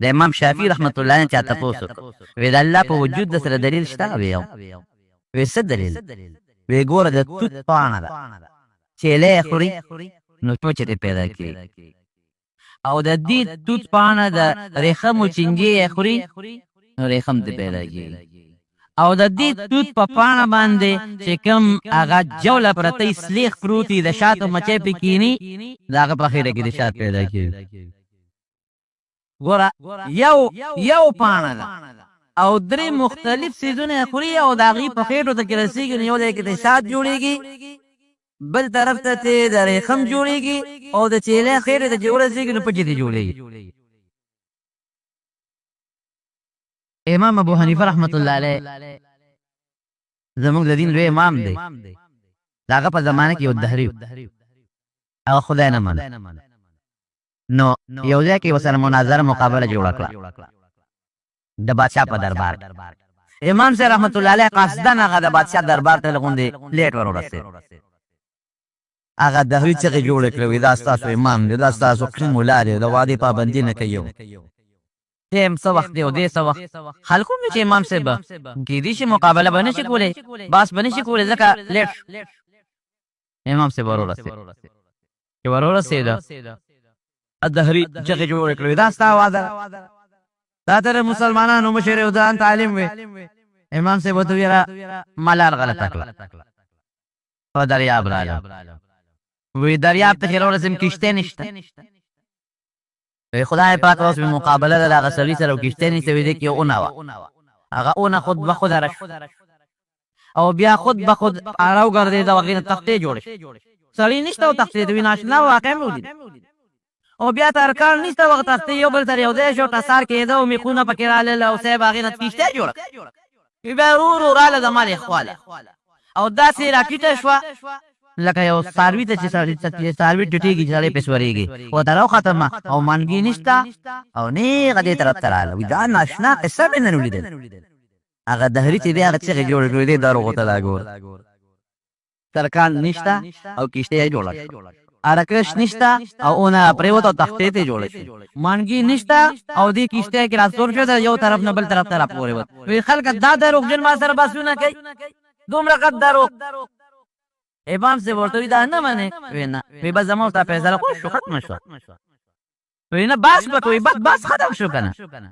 Speaker 2: د امام شافعي رحمت الله علیه چا تپوس وکړ، وی د الله په وجود د سره دلیل شته؟ وی او. وی څه دلیل؟ وی ګوره د توت پاڼه ده چې له یې خوري نو پچه ترې پیدا کېږي، او د دې توت پاڼه د ریښمو چینجی یې خوري نو ریښم ترې پیدا کېږي، او د دې توت په پاڼه باندې چې کوم هغه جوله پرته سلیخ پروت وي، د شاتو مچۍ پرې کښېني، د هغه په خېټه کې د شات پیدا کېږي. ګوره یو یو پاڼه ده او درې مختلف څیزونه یې خوري او د هغوی په خېټو ته کې رسېږي، نو یو ځای کې ترې شات جوړېږي، بل طرف ته ترې د ریښم جوړېږي، او د چیلې خېټې ته چې ورسېږي نو پچې ترې جوړېږي. امام ابو حنیفه رحمت الله علیه زموږ د دین لوی امام دی. د هغه په زمانه کې یو دهري، هغه خدای نه منه، نو یو ځای کې ورسره مناظره مقابله جوړه کړه د بادشاه په دربار. امام صاحب رحمت الله علیه قصداً هغه د بادشاه دربار ته غوندې لیټ ور ورسېد. هغه دهري چغې جوړې کړې، وی دا ستاسو امام دی، دا ستاسو کوم ملا دی، د وعدې پابندي نه کوي. ټیم څه وخت دی او دې څه وخت. خلکو وویل چې امام صاحب کیدی شي مقابله به نشي کولی، باس به نشي کولی، ځکه لیټ شو. امام صاحب ورورسېد. چې ورورسېده، دهري چغې جوړې کړې، دا ستا وعده، دا ته د مسلمانانو مشر یې او ځان تعلیم وې. امام صاحب ورته وویل، ما لار غلطه کړه، په دریاب راغلم. وی دریاب ته چې راورسېدم کښتۍ نشته. وی خدای پاک اوس مې مقابله ده د هغه سړي سره او کښتۍ نشته. وی دې کې یو اونه وه، هغه اونه خود به خوده راشو او بیا خود به خود راوګرځېده او هغې نه تختې جوړې شوې. سړی نشته او تختې ته وی ناشنا واقع مې ولید. او بیا ترکاڼ نشته، وخت تختې یو بل سره یو ځای شو، ټسار کېده او میخونه پکې رالل او صاحب هغې نه کښتۍ جوړه کړه. بیا ورو ورو راله زما دې خواله او داسې راټیټه شوه لکه یو څاروي ته چې څاروي ټیټېږي چې سړی پرې سورېږي. ورته راوختمه او منګی نشته او نېغه دې طرف ته راغله. وایي دا ناشنا قصه مې نن ولیدل. هغه دهري چې دی هغه چغې جوړې کړې، دې دروغو ته دا ګوره، ترکان نشته او کښتۍ یې جوړه شوه، ارکش نشته او اونه پرېوت او تختې ترې جوړې شوې، مانګي نشته او دې کښتۍ کې راسور شو، د یو طرف نه بل طرف ته راپورېوت. وی خلکه دا دروغجن ما سره بحثونه کوي، دومره غټ دروغ. امام صاحب ورته وی دا نه منې؟ وی نه. وی بس زما او ستا فیصله خو شو، ختمه شوه. وی نه باس به کوي، بس باس ختم شو کنه.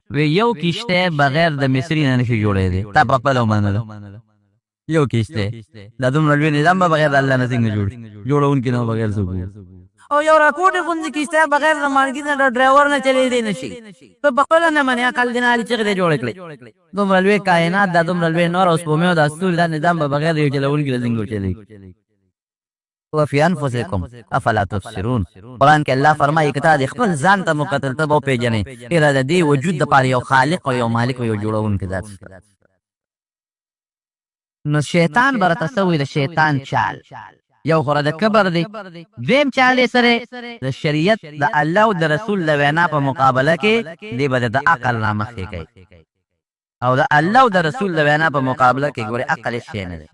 Speaker 2: وی یو کشته بغیر د مصری نه نشي جوړېدی، تا په خپله ومنله. یو کشته دا دومره لوی نظام به بغیر د الله نه څنګه جوړ شي؟ جوړونکي نه بغیر څوک وي؟ او یو راکوټې غوندې کشته بغیر د مالګي نه د ډرایور نه چلېدی نه شي، ته په خپله نه منې، عقل دې نه علي چغې دې جوړې کړې. دومره لوی کائنات، دا دومره لوی نور او سپوږمۍ او دا ستوري، دا نظام به بغیر د یو چلوونکي نه څنګه وچلېږي؟ وفي انفسکم افلا تبصرون. قرآن کې الله فرمایي که تا دې خپل ځان ته مقتل ته به وپېژنې، یاره د دې وجود دپاره یو خالق او یو مالک او یو جوړونکی ذات شته. نو شیطان به راته څه وایي؟ د شیطان چال یو خو د کبر دی، دویم چال یې سره د شریعت د الله او د رسول د وینا په مقابله کې دی به د عقل رامخکې کوي، او د الله او د رسول د وینا په مقابله کې ګورې عقل هېڅ شی نه دی.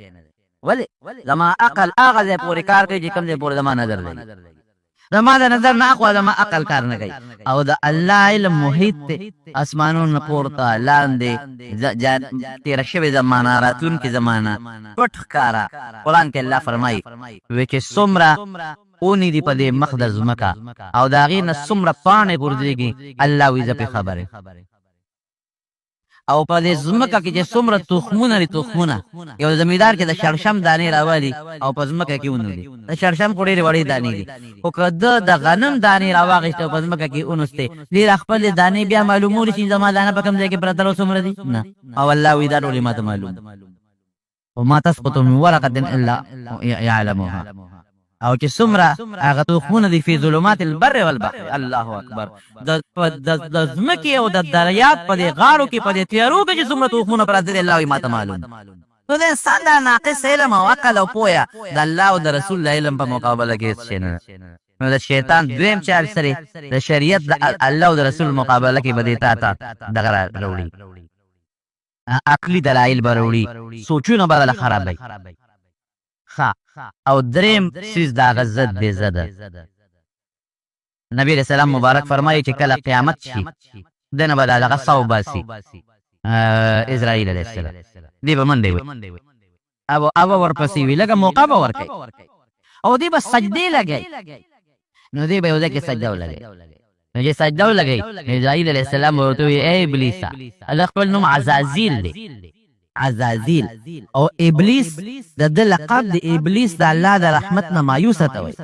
Speaker 2: ولې؟ زما عقل هغه ځای پورې کار کوي چې کوم ځای پورې زما نظر لګي، زما د نظر نه اخوا زما عقل کار نه کوي. او د الله علم محیط دی، اسمانونو نه پورته لاندې، تېره شوې زمانه، راتلونکې زمانه، پټ ښکاره. قرآن کې الله فرمایي وی چې څومره اونې دي په دې مخ د ځمکه او د هغې نه څومره پاڼې غورځېږي، الله وایي زه پرې خبر یم. او په دې ځمکه کې چې څومره تخمونه دي، تخمونه یو زمیندار چې د شړشم دانې راوالي او په ځمکه کې ونولي، د شړشم خو ډېرې وړې دانې دي، خو که ده د غنم دانې راواخیستې او په ځمکه کې ونوستې، دې را خپلې دانې بیا معلومولی شي زما دانه په کوم ځای کې پرته ده او څومره دي؟ نه. او الله وایي دا ټولې ماته معلوم دي. وما تسقط من ورقة الا يعلمها. او چې څومره هغه تخمونه دي فی ظلمات البر والبحر، الله اکبر، د ځمکې او د دریاب په دې غاړو کې په دې تیارو کې چې څومره تخمونه پراته دي، الله وایي ماته معلوم. نو د انسان دا ناقص علم او عقل او پوهه د الله او د رسول د علم په مقابله کې هېڅ شی نه ده. نو د شیطان دویم چال سره د شریعت د الله او د رسول مقابله کې به دې تا ته دغه راوړي، عقلي دلایل به راوړي، سوچونه به درله خرابوي. ښه، او دریم څیز د هغه ضد دی، زده. نبی علیه السلام مبارک فرمایي چې کله قیامت شي، دنه به دا دغه سا وباسي اسرائیل علیه السلام، دی به منډې وهي او او ورپسې وي، لږه موقع به ورکوي او دی به سجدې لګوي. نو دی به یو ځای کې سجده ولګوي، نو چې سجده ولګوي نو اسرائیل علیه السلام ورته ووایي ای ابلیسه، الله خپل نوم عزازیل دی، عزازیل، او ابلیس د ده لقب د ابلیس د الله د رحمت نه مایوسه ته وایي.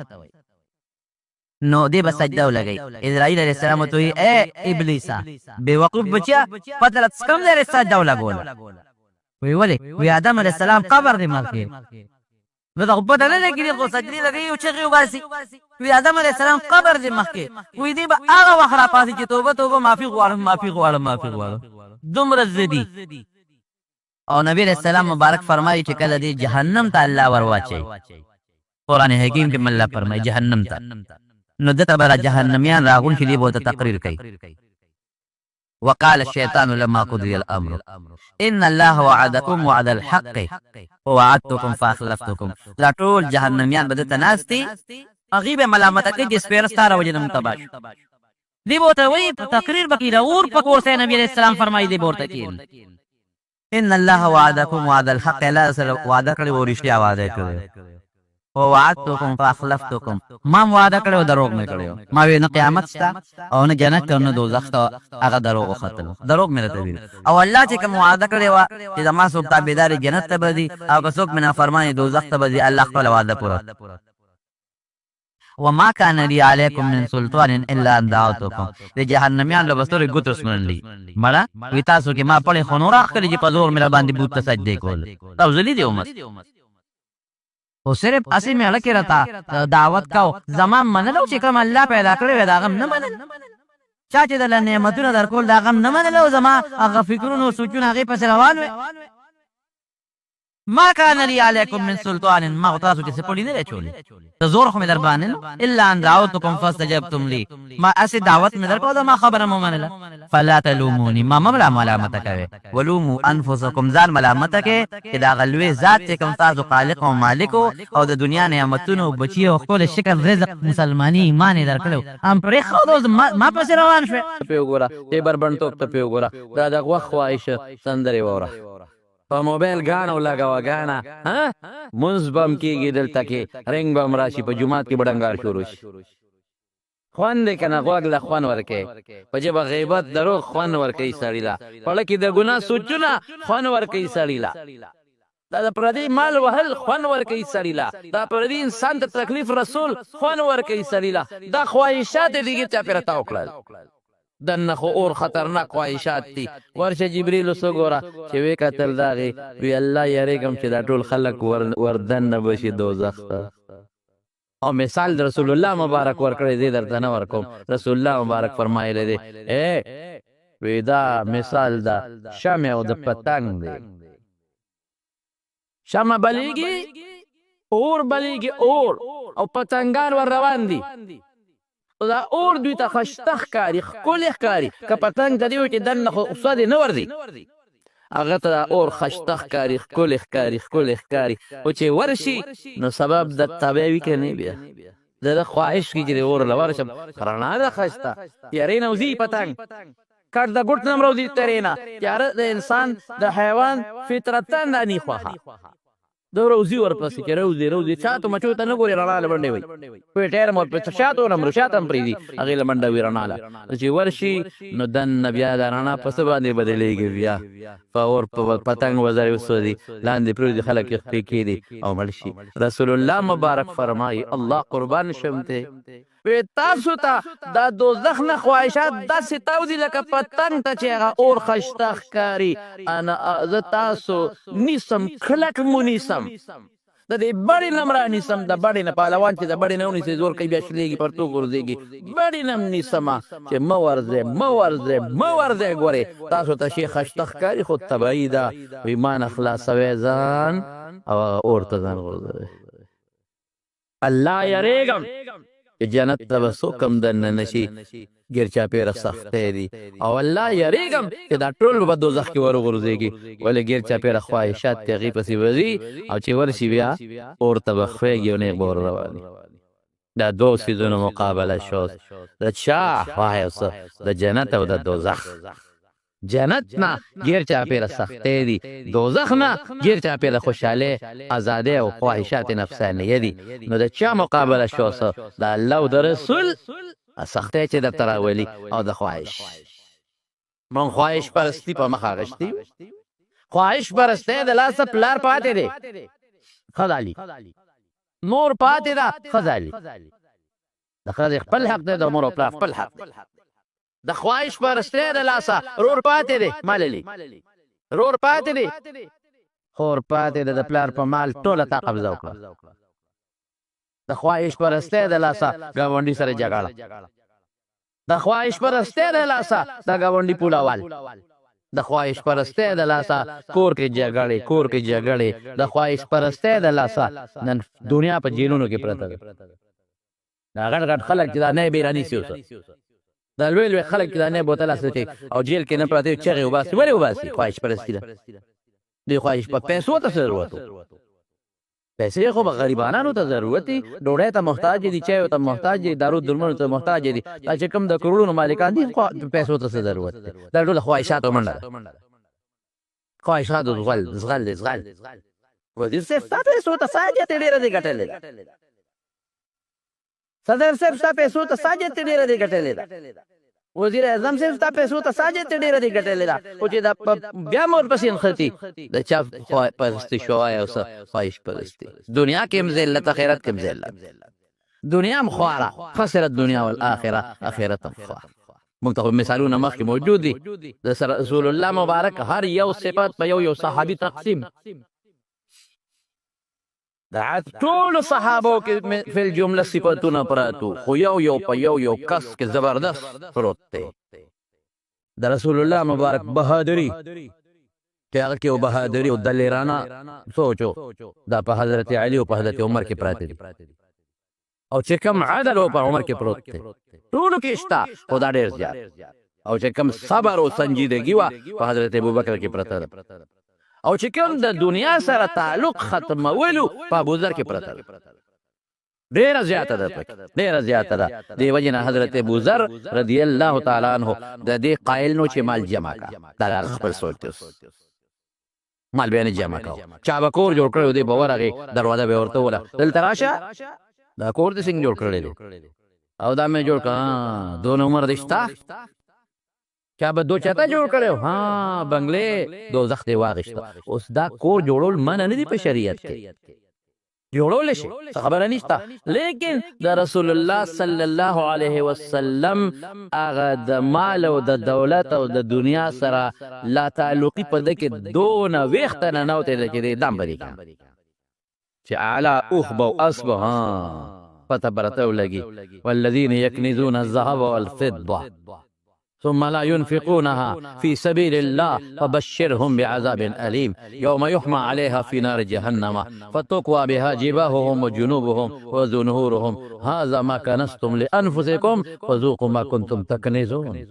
Speaker 2: نو دی به سجده ولګوي، اسرائیل علیه السلام ورته وایي ای ابلیسه بې وقوف بچیه، پته له کوم ځای دې سجده ولګوله؟ وایي ولې؟ وایي آدم علیه السلام قبر دې مخکې، نو دا خو پته نه لګي، خو سجدې لګوي او چغې وباسي. وایي آدم علیه السلام قبر دې مخکې. وایي دی به هغه وخت راپاڅي چې توبه توبه، معافي غواړم، معافي غواړم، معافي غواړم، دومره ضدي. او نبی علیه السلام مبارک فرمایي چې کله دې جهنم ته الله ور واچوي، قرآن حکیم کې الله فرمایي جهنم ته، نو ده ته به را جهنمیان راغونډ شي، دی به ورته تقریر کوي. وقال الشيطان لما قضي الامر ان الله وعدكم وعد الحق ووعدتكم فاخلفتكم. دا ټول جهنميان به دلته ناست دي، هغوی به ملامته کوي چې سپېره ستا له وجې نه موږ تباه شو. دی به ورته وایي، تقریر به کوي، د اور په کورسۍ نبي علیه السلام فرمایي، دی به ورته کښېني.
Speaker 4: ان الله وعدکم وعد الحق، الله سره وعده کړې او رښتیا وعده کړې. ووعدتکم فاخلفتکم، ما هم وعده کړې او دروغ مې کړی. ما وی نه قیامت شته او نه جنت او نه دوزخ شته، هغه دروغ وختل، دروغ مې راته ویل. او الله چې کوم وعده کړې وه چې زما څوک تابعدار جنت ته به ځي او که څوک مې نافرماني دوزخ ته به ځي، الله خپله وعده پوره. وما کان لی علیکم من سلطان الا ان دعوتکم، د جهنميانو له به سترګې ګوتو شمېرلي، مړه وي تاسو کې ما پړې خو نور راښکلې چې په زور مې راباندې بوت ته سجدې کولې، تاسو لیدې امت خو صرف هسې مېړه کې راته دعوت کاو، زما منلو چې کوم الله پیدا کړی وی د هغه نه منل، چا چې د نعمتونه درکول د هغه نه منل، او زما هغه فکرونو سوچونه هغې پسې روان وی. ما کان لی علیکم من سلطان، ما خو تاسو کې څه پړي نه دی اچولی، څه زور خو مې در باندې نه، الا ان دعوتکم فاستجبتم لی، ما هسې دعوت مې درکړو زما خبره مو منله. فلا تلوموني، ما مه ملامته کوئ، ولومو انفسکم، ځان ملامته کړئ چې د هغه لوی ذات چې کوم ستاسو خالق او مالک او د دنیا نعمتونو بچي او ښکلی شکل رزق مسلماني ایمان یې درکړی هم پرېښود اوس ما پسې روان شوې.
Speaker 5: ته پې وګوره دې بربنډتوب ته پې وګوره دا د غوښ خواهش سندرې ووره. په موبایل ګاڼه ولګوه ګاڼه ها مونځ به هم کیږي دلته کې رنګ به هم راشي په جومات کې به ډنګار شروع شي خوند دی کنه غوږ له خوند ورکې په جبه غیبت دروغ خوند ورکوي سړي له پړه کې د ګناه سوچونه خوند ورکوي سړي له دا د پردي مال وهل خوند ورکوي سړي له دا پردي انسان ته تکلیف رسول خوند ورکوي سړي له دا خواهشات دې ګیر چاپېره تاو کړل. دننه خو اور خطرناک خواهشات دي ورشه جبريل اوس وګوره چې وې کتل داغې وی الله یریږم چې دا ټول خلک ور دننه به شي دوزخ ته. او مثال د رسول الله مبارک ورکړی زه درته نه ورکوم، رسول الله مبارک فرمایلی دی ای وی دا مثال د شمع او د پتنګ دی، شمع بلیږي اور بلیږي اور او پتنګان ور روان دي، دا اور دوی ته خشته ښکاري ښکلی ښکاري، که پتنګ ته دې وي چې دننه خو سوځې نه ورځي، هغه ته دا اور خشته ښکاري ښکلی ښکاري ښکلی ښکاري، خو چې ورشي نو سبب د تبعه وي که نه، بیا د ده خواهش کېږي چې د اور له ورشم، رڼا ده خشته تیارې نه وځي پتنګ کټ د ګوټ نه هم راوځي تیارې نه، تیاره د انسان د حیوان فطرتاً دا نی خوښه د روزي ورپسې چې روزي روزي شاتو مچو ته نه ګوري رڼا له منډې وي په ټیر مور په شاتو نه مرو شاته هم پرېږدي هغې له منډه وي رڼا له چې ورشي نو دننه بیا دا رڼا په څه باندې بدلېږي بیا په اور په پتنګ وزرې وسوځي لاندې پرېوځي خلک یې خپې کېږدي او مړ شي. رسول الله مبارک فرمایي الله قربان شم ته وی تاسو ته دا دوزخ نه خواهشات داسې تاو دي لکه پتنګ ته چې هغه اور خشته ښکاري، انا زه تاسو نیسم کلک مو نیسم د دې بړې نه هم رانیسم، د بړې نه پهلوان چې د بړې نه ونیسي زور کوي بیا شلېږي پرتوګ غورځېږي، بړې نه هم نیسم چې مه ورځئ مه ورځئ مه ورځئ، ګورې تاسو ته شی خشته ښکاري خو تباهي ده، وی ما نه خلاصوی ځان او هغه اور ته ځان غورځوي. الله یریږم چې جنت ته به څوک هم دننه نه شي، ګیر چاپېره سختۍ دي، او الله یریږم چې دا ټول به په دوزخ کې وروغورځېږي، ولې ګیر چاپېره خواهشات دي هغې پسې به ځي او چې ورشي بیا اور ته به ښویږي او نېغ به ور روان وي. دا دوو څیزونو مقابله شو، د چا خواهش د جنت او د دوزخ. جنت نه ګیر چاپېره سختۍ دي، دوزخ نه ګیر چاپېره خوشحالۍ، ازادۍ او خواهشات نفسانیه دي، نو د چا مقابله شو څه د الله او د رسول سختۍ چې درته راولي او د خواهش. مونږ خواهش پرستی په مخه اخیستي، خواهش پرستی د لاسه پلار پاتې دی ښځه مور پاتې ده ښځه د ښځې خپل حق دی، د مور او پلار خپل حق دی. د خواهش پرستی د لاسه رور پاتې دی ماللی رور پاتې دی خور پاتې ده، د پلار په مال ټوله تا قبضه وکړه. د خواهش پرستی د لاسه ګاونډي سره جګړه، د خواهش پرستی د لاسه د ګاونډي پولوال، د خواهش پرستی د لاسه کور کې جګړې کور کې جګړې، د خواهش پرستی د لاسه نن دنیا په جیلونو کې پرته ده. دا غټ غټ خلک چې دا نه بې رانیسي اوس دا لوی لوی خلک چې دا نه بوتل اخلي او جیل کې نه پراته چغې وباسي، ولې وباسي؟ خواهش پرستی ده. دوی خواهش په پیسو ته څه ضرورت و؟
Speaker 4: پیسې خو به غریبانانو ته ضرورت دي، ډوډۍ ته محتاج دي، چایو ته محتاج دي، دارو درملو ته محتاج دي. دا چې کوم د کروړونو مالکان دي، پیسو ته څه ضرورت دی؟ دا ټول خواهشاتو منډه ده، خواهشاتو زغل زغل دی زغل. وزیر صاحب ستا پیسو ته څه حاجت دی؟ ډېره دې ګټلې ده. صدر صاحب ستا پیسو ته څه حاجت دی؟ ډېره دې ګټلې ده. وزیر اعظم صاحب ستا پیسو ته څه حاجت دی؟ ډېره دې ګټلې ده. خو چې دا بیا مور پسې نښتي، د چا پرستي شوی او څه خواهش پرستي. دنیا کې هم ذلت، آخرت کې هم ذلت. دنیا هم خواره، خسرت دنیا والآخرة، آخرت هم خواره. موږ ته خو مثالونه مخکې موجود دي. د رسول الله مبارک هر یو صفت په یو یو صحابي تقسیم. د ټولو صحابو کې فی الجمله صفتونه پراتو، خو یو یو په یو یو کس کې زبردست پروت دی. د رسول الله مبارک بهادری چې هغه کې یو بهادری او دلیرانه سوچو، دا په حضرت علی او په حضرت عمر کې پراته دي. او چې کوم عدل او په عمر کې پروت دی، ټولو کې شته، خو دا ډېر زیات. او چې کوم صبر او سنجیدګي وه، په حضرت ابوبکر کې پرته ده. او چې کوم د دنیا سره تعلق ختمولو، په ابوذر کې پرته ده. ډېره زیاته ده پکې، ډېره زیاته ده. دې وجې نه حضرت ابوذر رضی الله تعالی عنه د دې قایل نو چې مال جمع کا، دا د خپل سوچ دی. مال به نه جمع کاوه، چا به کور جوړ کړی و، دی به ورغی، دروازه به ورته وله، دلته راشه، دا کور دې څنګه جوړ کړی دی؟ او دا مې جوړ کړ، دونه عمر دې شته؟ چا به دو چاته جوړ کړی، ها بنګلې دوزخ دې واغېسته. اوس دا کور جوړول منع نه دي په شریعت کې، جوړول شي، څه خبره نشته، لیکن د رسول الله صلی الله علیه وسلم هغه د مال او د دولت او د دنیا سره لا تعلقي په ده کې دونه ویښته ننوتې ده چې دی دام به دي که چې اعلی اوښ به او اس به، ها پته به راته ولګي. والذین یکنزون الذهب والفضة ثم لا ينفقونها في سبيل الله فبشرهم بعذاب أليم يوم يحمى عليها في نار جهنم فتكوى بها جباههم وجنوبهم وظهورهم هذا ما كنستم لأنفسكم فذوقوا ما كنتم تكنزون.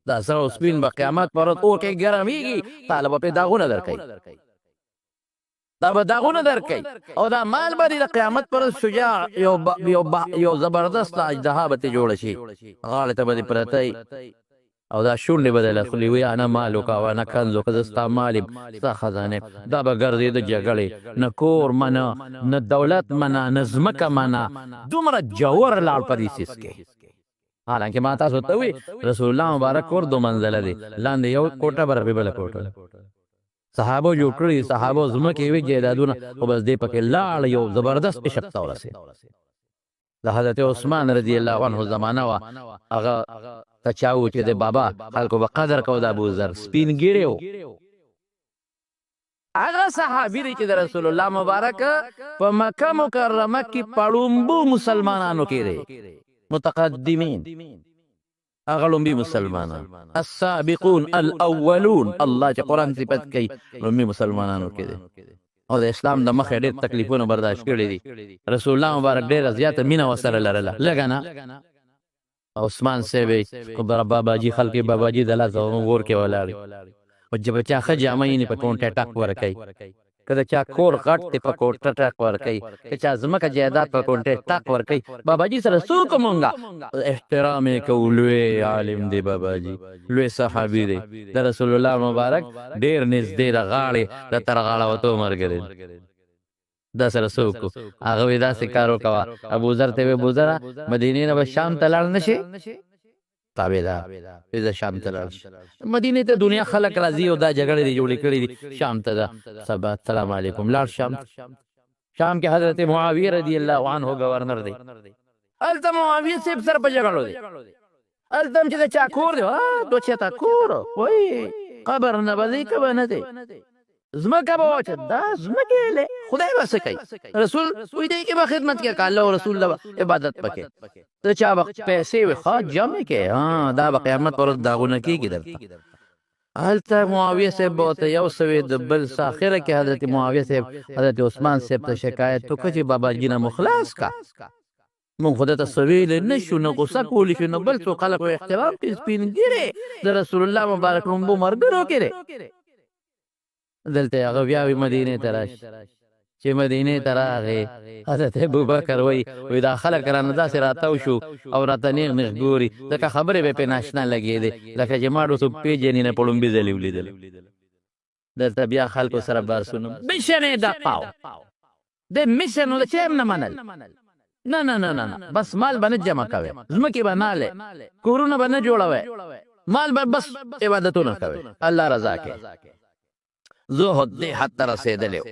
Speaker 4: دا سره او سپین به قیامت پر ورځ اور کې ګرمېږي، تا له به پرې داغونه درکوي، دا به داغونه درکوي. او دا مال به دې د قیامت پر ورځ شجاع یو زبردست اژدها به ترې جوړه شي، غاړې ته به دې پرته او دا شونډې به درله خولي، وي انا مالک او انا کنزک، زه ستا مال یم، ستا خزانه یم. دا به ګرځېده جګړې، نه کور منه، نه دولت منه، نه ځمکه منه، دومره جوور لاړ په دې څیز کې. حالانکه ما تاسو ته وویل رسول الله مبارک کور دوه منزله دی، لاندې یو کوټه، بره پرې بله کوټه. صحابو جوړ کړي، صحابو ځمکې وې، جایدادونه، خو بس دی پکې لاړ، یو زبردست عشق ته ورسېد. د حضرت عثمان رضی الله عنه زمانه وه، هغه ته چا وو چې د بابا خلکو به قدر کو، د ابوذر سپین ږیری و، هغه صحابي دی چې د رسول الله مبارک په مکه مکرمه کې په ړومبو مسلمانانو کې دی، متقدمین، هغه ړومبي مسلمانان، السابقون الاولون، الله چې قرآن صفت کوي ړومبي مسلمانانو کې دی. او د اسلام د مخې ډېر تکلیفونه برداشت کړي دي. رسول الله مبارک ډېره زیاته مینه ورسره لرله، لږه نه. عثمان صاحب یې باباجي خلک یې باباجي د لاسه ور کې ولاړ، او چې به چا ښه جامه یې په کونټه ټک ورکوي، که د چا کور غټ دی په کوټه ټک ورکوي، که چا ځمکه جایداد په کونټه ټک ورکوي. باباجي سره څوک مونږه احترام یې کوو، لوی عالم دی باباجي، لوی صحابي دی، د رسول الله مبارک ډېر نږدې د غاړې د تر غاړه وتو ملګری دی. دا سره څوک هغه وایي داسې کار وکوه. ابوذر ته وایي ابوذره مدینې نه به شام ته لاړ نه شې؟ تابعدار زه شام ته لاړ شم. مدینې ته دنیا خلک راځي او دا جګړې دې جوړې کړې دي، شام ته ده، سبا السلام علیکم، لاړ شام. شام کې حضرت معاویه رضی الله عنه گورنر دی، هلته معاویه صاحب سره په جګړو دی. هلته هم چې د چا کور دی، دوه چاته کور وایي قبر نه به دی که به نه دی، ځمکه به وچه، دا ځمکې له خدای به څه کوي؟ رسول وایي دی کې به خدمت کوي، که الله او رسول له عبادت پکې. د چا به پیسې وي، ښه جمع کې، دا به قیامت پر ورځ داغونه کېږي درته. هلته معاویه صاحب به ورته یو څه وي د بل څه. اخره کې حضرت معاویه صاحب حضرت عثمان صاحب ته شکایت وکړ چې باباجي نه مو خلاص کا، مونږ خو ده ته څه ویلی نه شو، نه غوسه کولی شو، نه بل څوک، خلک احترام کوي، سپین ږیری د رسول الله مبارک ړومبو ملګرو کې دی. دلته هغه بیا وي مدینې ته راشي، چې مدینې ته راغی، حضرت ابوبکر وایي، وایي دا خلک رانه داسې راتاو شو او راته نیغ نیغ ګوري، ځکه خبرې به یې پرې ناشنا لګېدې، لکه چې ما ډو څوک پېژني نه، په ړومبي ځل یې ولیدل. دلته بیا خلکو سره بحثونه مشن یې دقه و، د مشن د چا هم نه منل. نه نه نه نه نه، بس مال به نه جمع کوې، ځمکې به نه اخلې، کورونه به نه جوړوې، مال به بس عبادتونه کوې، الله رضا کوي. زهد دې حد ته رسېدلی و.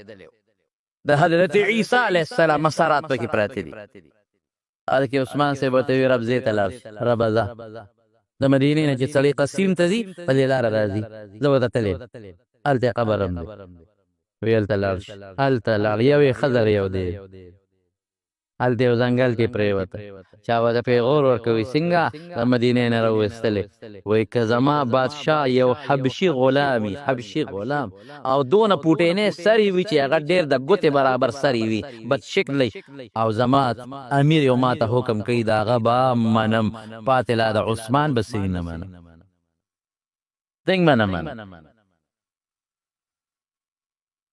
Speaker 4: د حضرت عیسی علیه السلام مسارات پکې پراته دي. هلکه عثمان صاحب ورته وی، رب زه ته لاړ شه، ربه ځه، د مدینې نه چې سړی قسیم ته ځي په دې لاره راځي، زه ورته تللی، هلته یې قبر هم دی. وی هلته لاړ شه، هلته لاړ، یو یې ښځه یو دی، هلته یو ځنګل کې پرېوته، چا به د پیغور ورکوي، څنګه د مدینې نه راوستلې؟ وایي که زما بادشاه یو حبشي غلام وي، حبشي غلام، او دونه پوټینی سر یې وي چې هغه ډېر د ګوتې برابر سر یې وي، بد شکلی، او زما امیر یو ماته حکم کوي، د هغه به منم، پاتې لا د عثمان به څه نه منم، څنګه به نه منم؟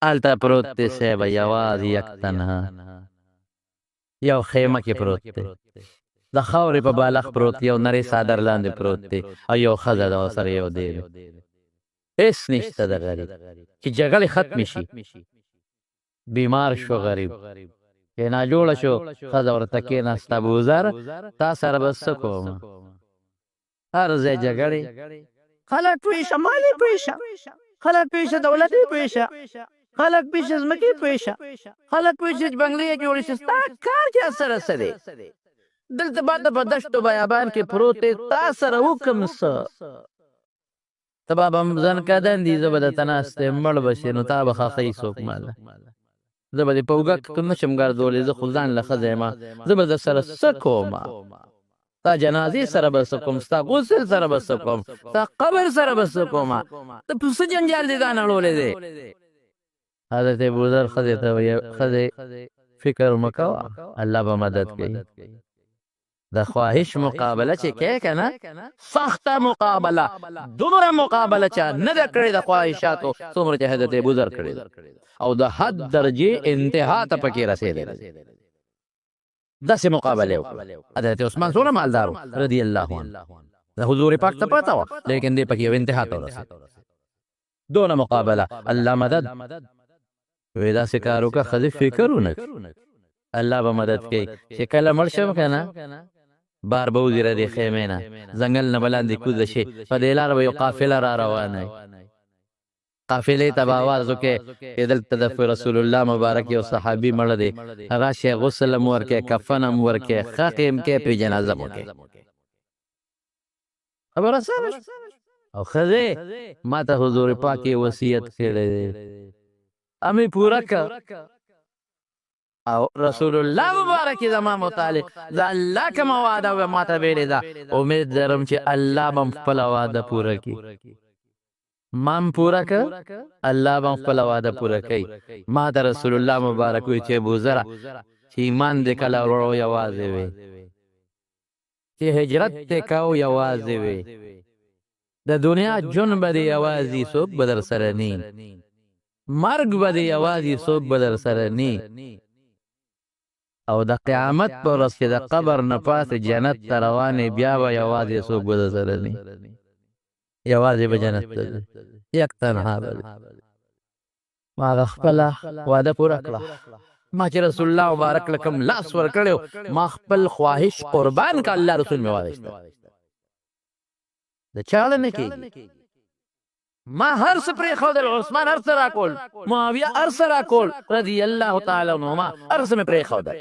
Speaker 4: هلته پروت دی صاحب، یوازې یک تنها یو خیمه کې پروت دی، د خاورې په بالښت پروت، یو نری څادر لاندې پروت دی، او یو ښځه ده ورسره یو دی، هېڅ نشته د غریب. چې جګړې ختمې شي، بیمار شو غریب، چې ناجوړه شو، ښځه ورته کېناسته، ابوذر تا سره به څه کوم، هر ځای جګړې، خلک پوه شه، مال یې پوه شه، خلک پوه شه، دولت یې پوه شه، خلک پوه شه، ځمکې پوه شه، خلک پوه شه چې بنګلې یې جوړې شي، ستا کار چا سره څه دی؟ دلته باندې په دشت و بیابان کې پروت دی، تا سره وکم څه؟ ته به هم ځان کدن دي، زه به درته ناست یم، مړ به شې نو تا به ښخوي څوک ماله؟ زه به دې په اوږه کې نه شم ګرځولی، زه خو ځان له ښځه یم، زه به در سره څه کوم؟ ستا جنازې سره به څه کوم؟ ستا غسل سره به څه کوم؟ ستا قبر سره به څه کوم؟ ته په څه جنجال دې ځان اړولی دی؟ حضرت ابوذر ښځې ته وایي، ښځې فکر مه کوه، الله به مدد کوي. د خواهش مقابله چې کوې که نه، سخته مقابله، دومره مقابله چا نه ده کړې د خواهشاتو څومره چې حضرت ابوذر کړې ده، او د حد درجې انتها ته پکې رسېدلی دی. داسې مقابله وکړه. حضرت عثمان څومره مالدار و رضی الله عنه، د حضور پاک ته پته وه، لیکن دې پکې یو انتها ته ورسېد. دونه مقابله، الله مدد. وی داسې کار وکړه، ښځې فکر ونه کړي، الله به مدد کوي. چې کله مړ شم که نه، بار به وځي له دې خیمې نه، ځنګل نه به لاندې کوزه شي، په دې لاره به یو قافله را روانه وي، قافلې ته به اواز وکړي چې دلته د رسول الله مبارک یو صحابي مړ دی، راشه غسل هم ورکړي، کفن هم ورکړي، ښخ یې هم کړي، پرې جنازه هم وکړي. خبره سمه شوه؟ او ښځې ما ته حضور پاک یې وصیت کړی دی، امې پوره کړ. او رسول الله مبارک زما متعلق د الله کومه وعده وه ما ته ویلې ده، امید لرم چې الله به هم خپله وعده پوره کړي. ما هم پوره کړ، الله به هم خپله وعده پوره کوي. ما ته رسول الله مبارک وویل چې ابوذره، چې ایمان دې کله وروړو یوازې وې، چې هجرت دې کاو یوازې وې، د دنیا ژوند به دې یوازې، څوک به در سره نی، مرګ به دې یوازې، څوک به در سره نی، او د قیامت پر ورځ چې د قبر نه پاتې جنت ته روانې، بیا به یوازې، څوک به در سره نی، یوازې به جنت ته ځې، یک تنها به ځې. ما هغه خپله وعده پوره کړه، ما چې رسول الله مبارک له کوم لاس ورکړی، ما خپل خواهش قربان کړ، الله رسول مې واخیسته، د چا له نه کېږي. ما هر څه پرېښودل، عثمان هر څه راکول، معاویه هر څه راکول رضی الله تعالی عنهما، هر څه مې پرېښودل،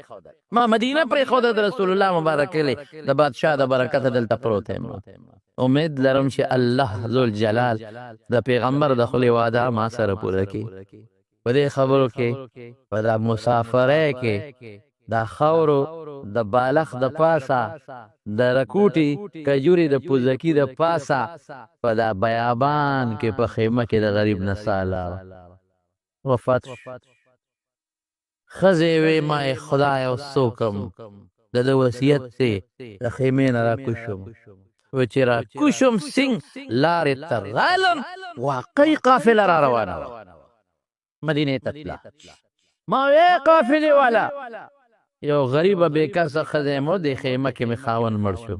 Speaker 4: ما مدینه پرېښوده د رسول الله مبارک کلی، د بادشاه د برکته دلته پروت یم. امید لرم چې الله ذوالجلال د پیغمبر د خولې وعده ما سره پوره کړي. په دې خبرو کې، په دا مسافرۍ کې، د خاورو د بالښت د پاسه، د رکوټي کجوري د پوزکي د پاسه، په دا بیابان کې په خیمه کې د غریب نه ساه لاړه، وفات شو. ښځې وې ما یې خدای اوس څه وکړم، د ده وصیت دی، د خیمې نه راکوز شوم. و چې راکوز شوم سینګ لارې ته رالم، واقعي قافله را روانه وه، مدینې ته تله.
Speaker 5: ما وې قافلې والا یو غریبه بې کسه ښځه مو دې خیمه کې مې خاوند مړ شو،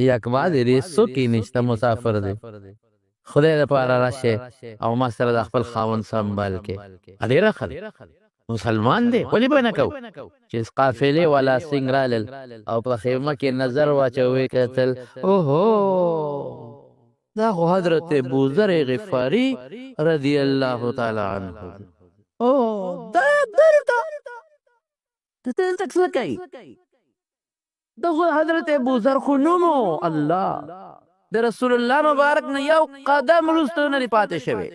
Speaker 5: یکما دې دې څوک یې نشته، مسافر دی، خدای دپاره راشه او ما سره د خپل خاوند سنبال کې. ډېره ښه دی، مسلمان دی، ولې به نه کوو؟ چې قافلې والا څنګه رالل او په خیمه کې نظر واچوي کتل، اوهو دا خو حضرت ابوذر غفاري رضی الله تعالی عنه. او دا دلته دلته څه کوي؟ دا خو حضرت ابوذر خو نوم الله د رسول الله مبارک نه یو قدم وروسته نه دی پاتې شوی،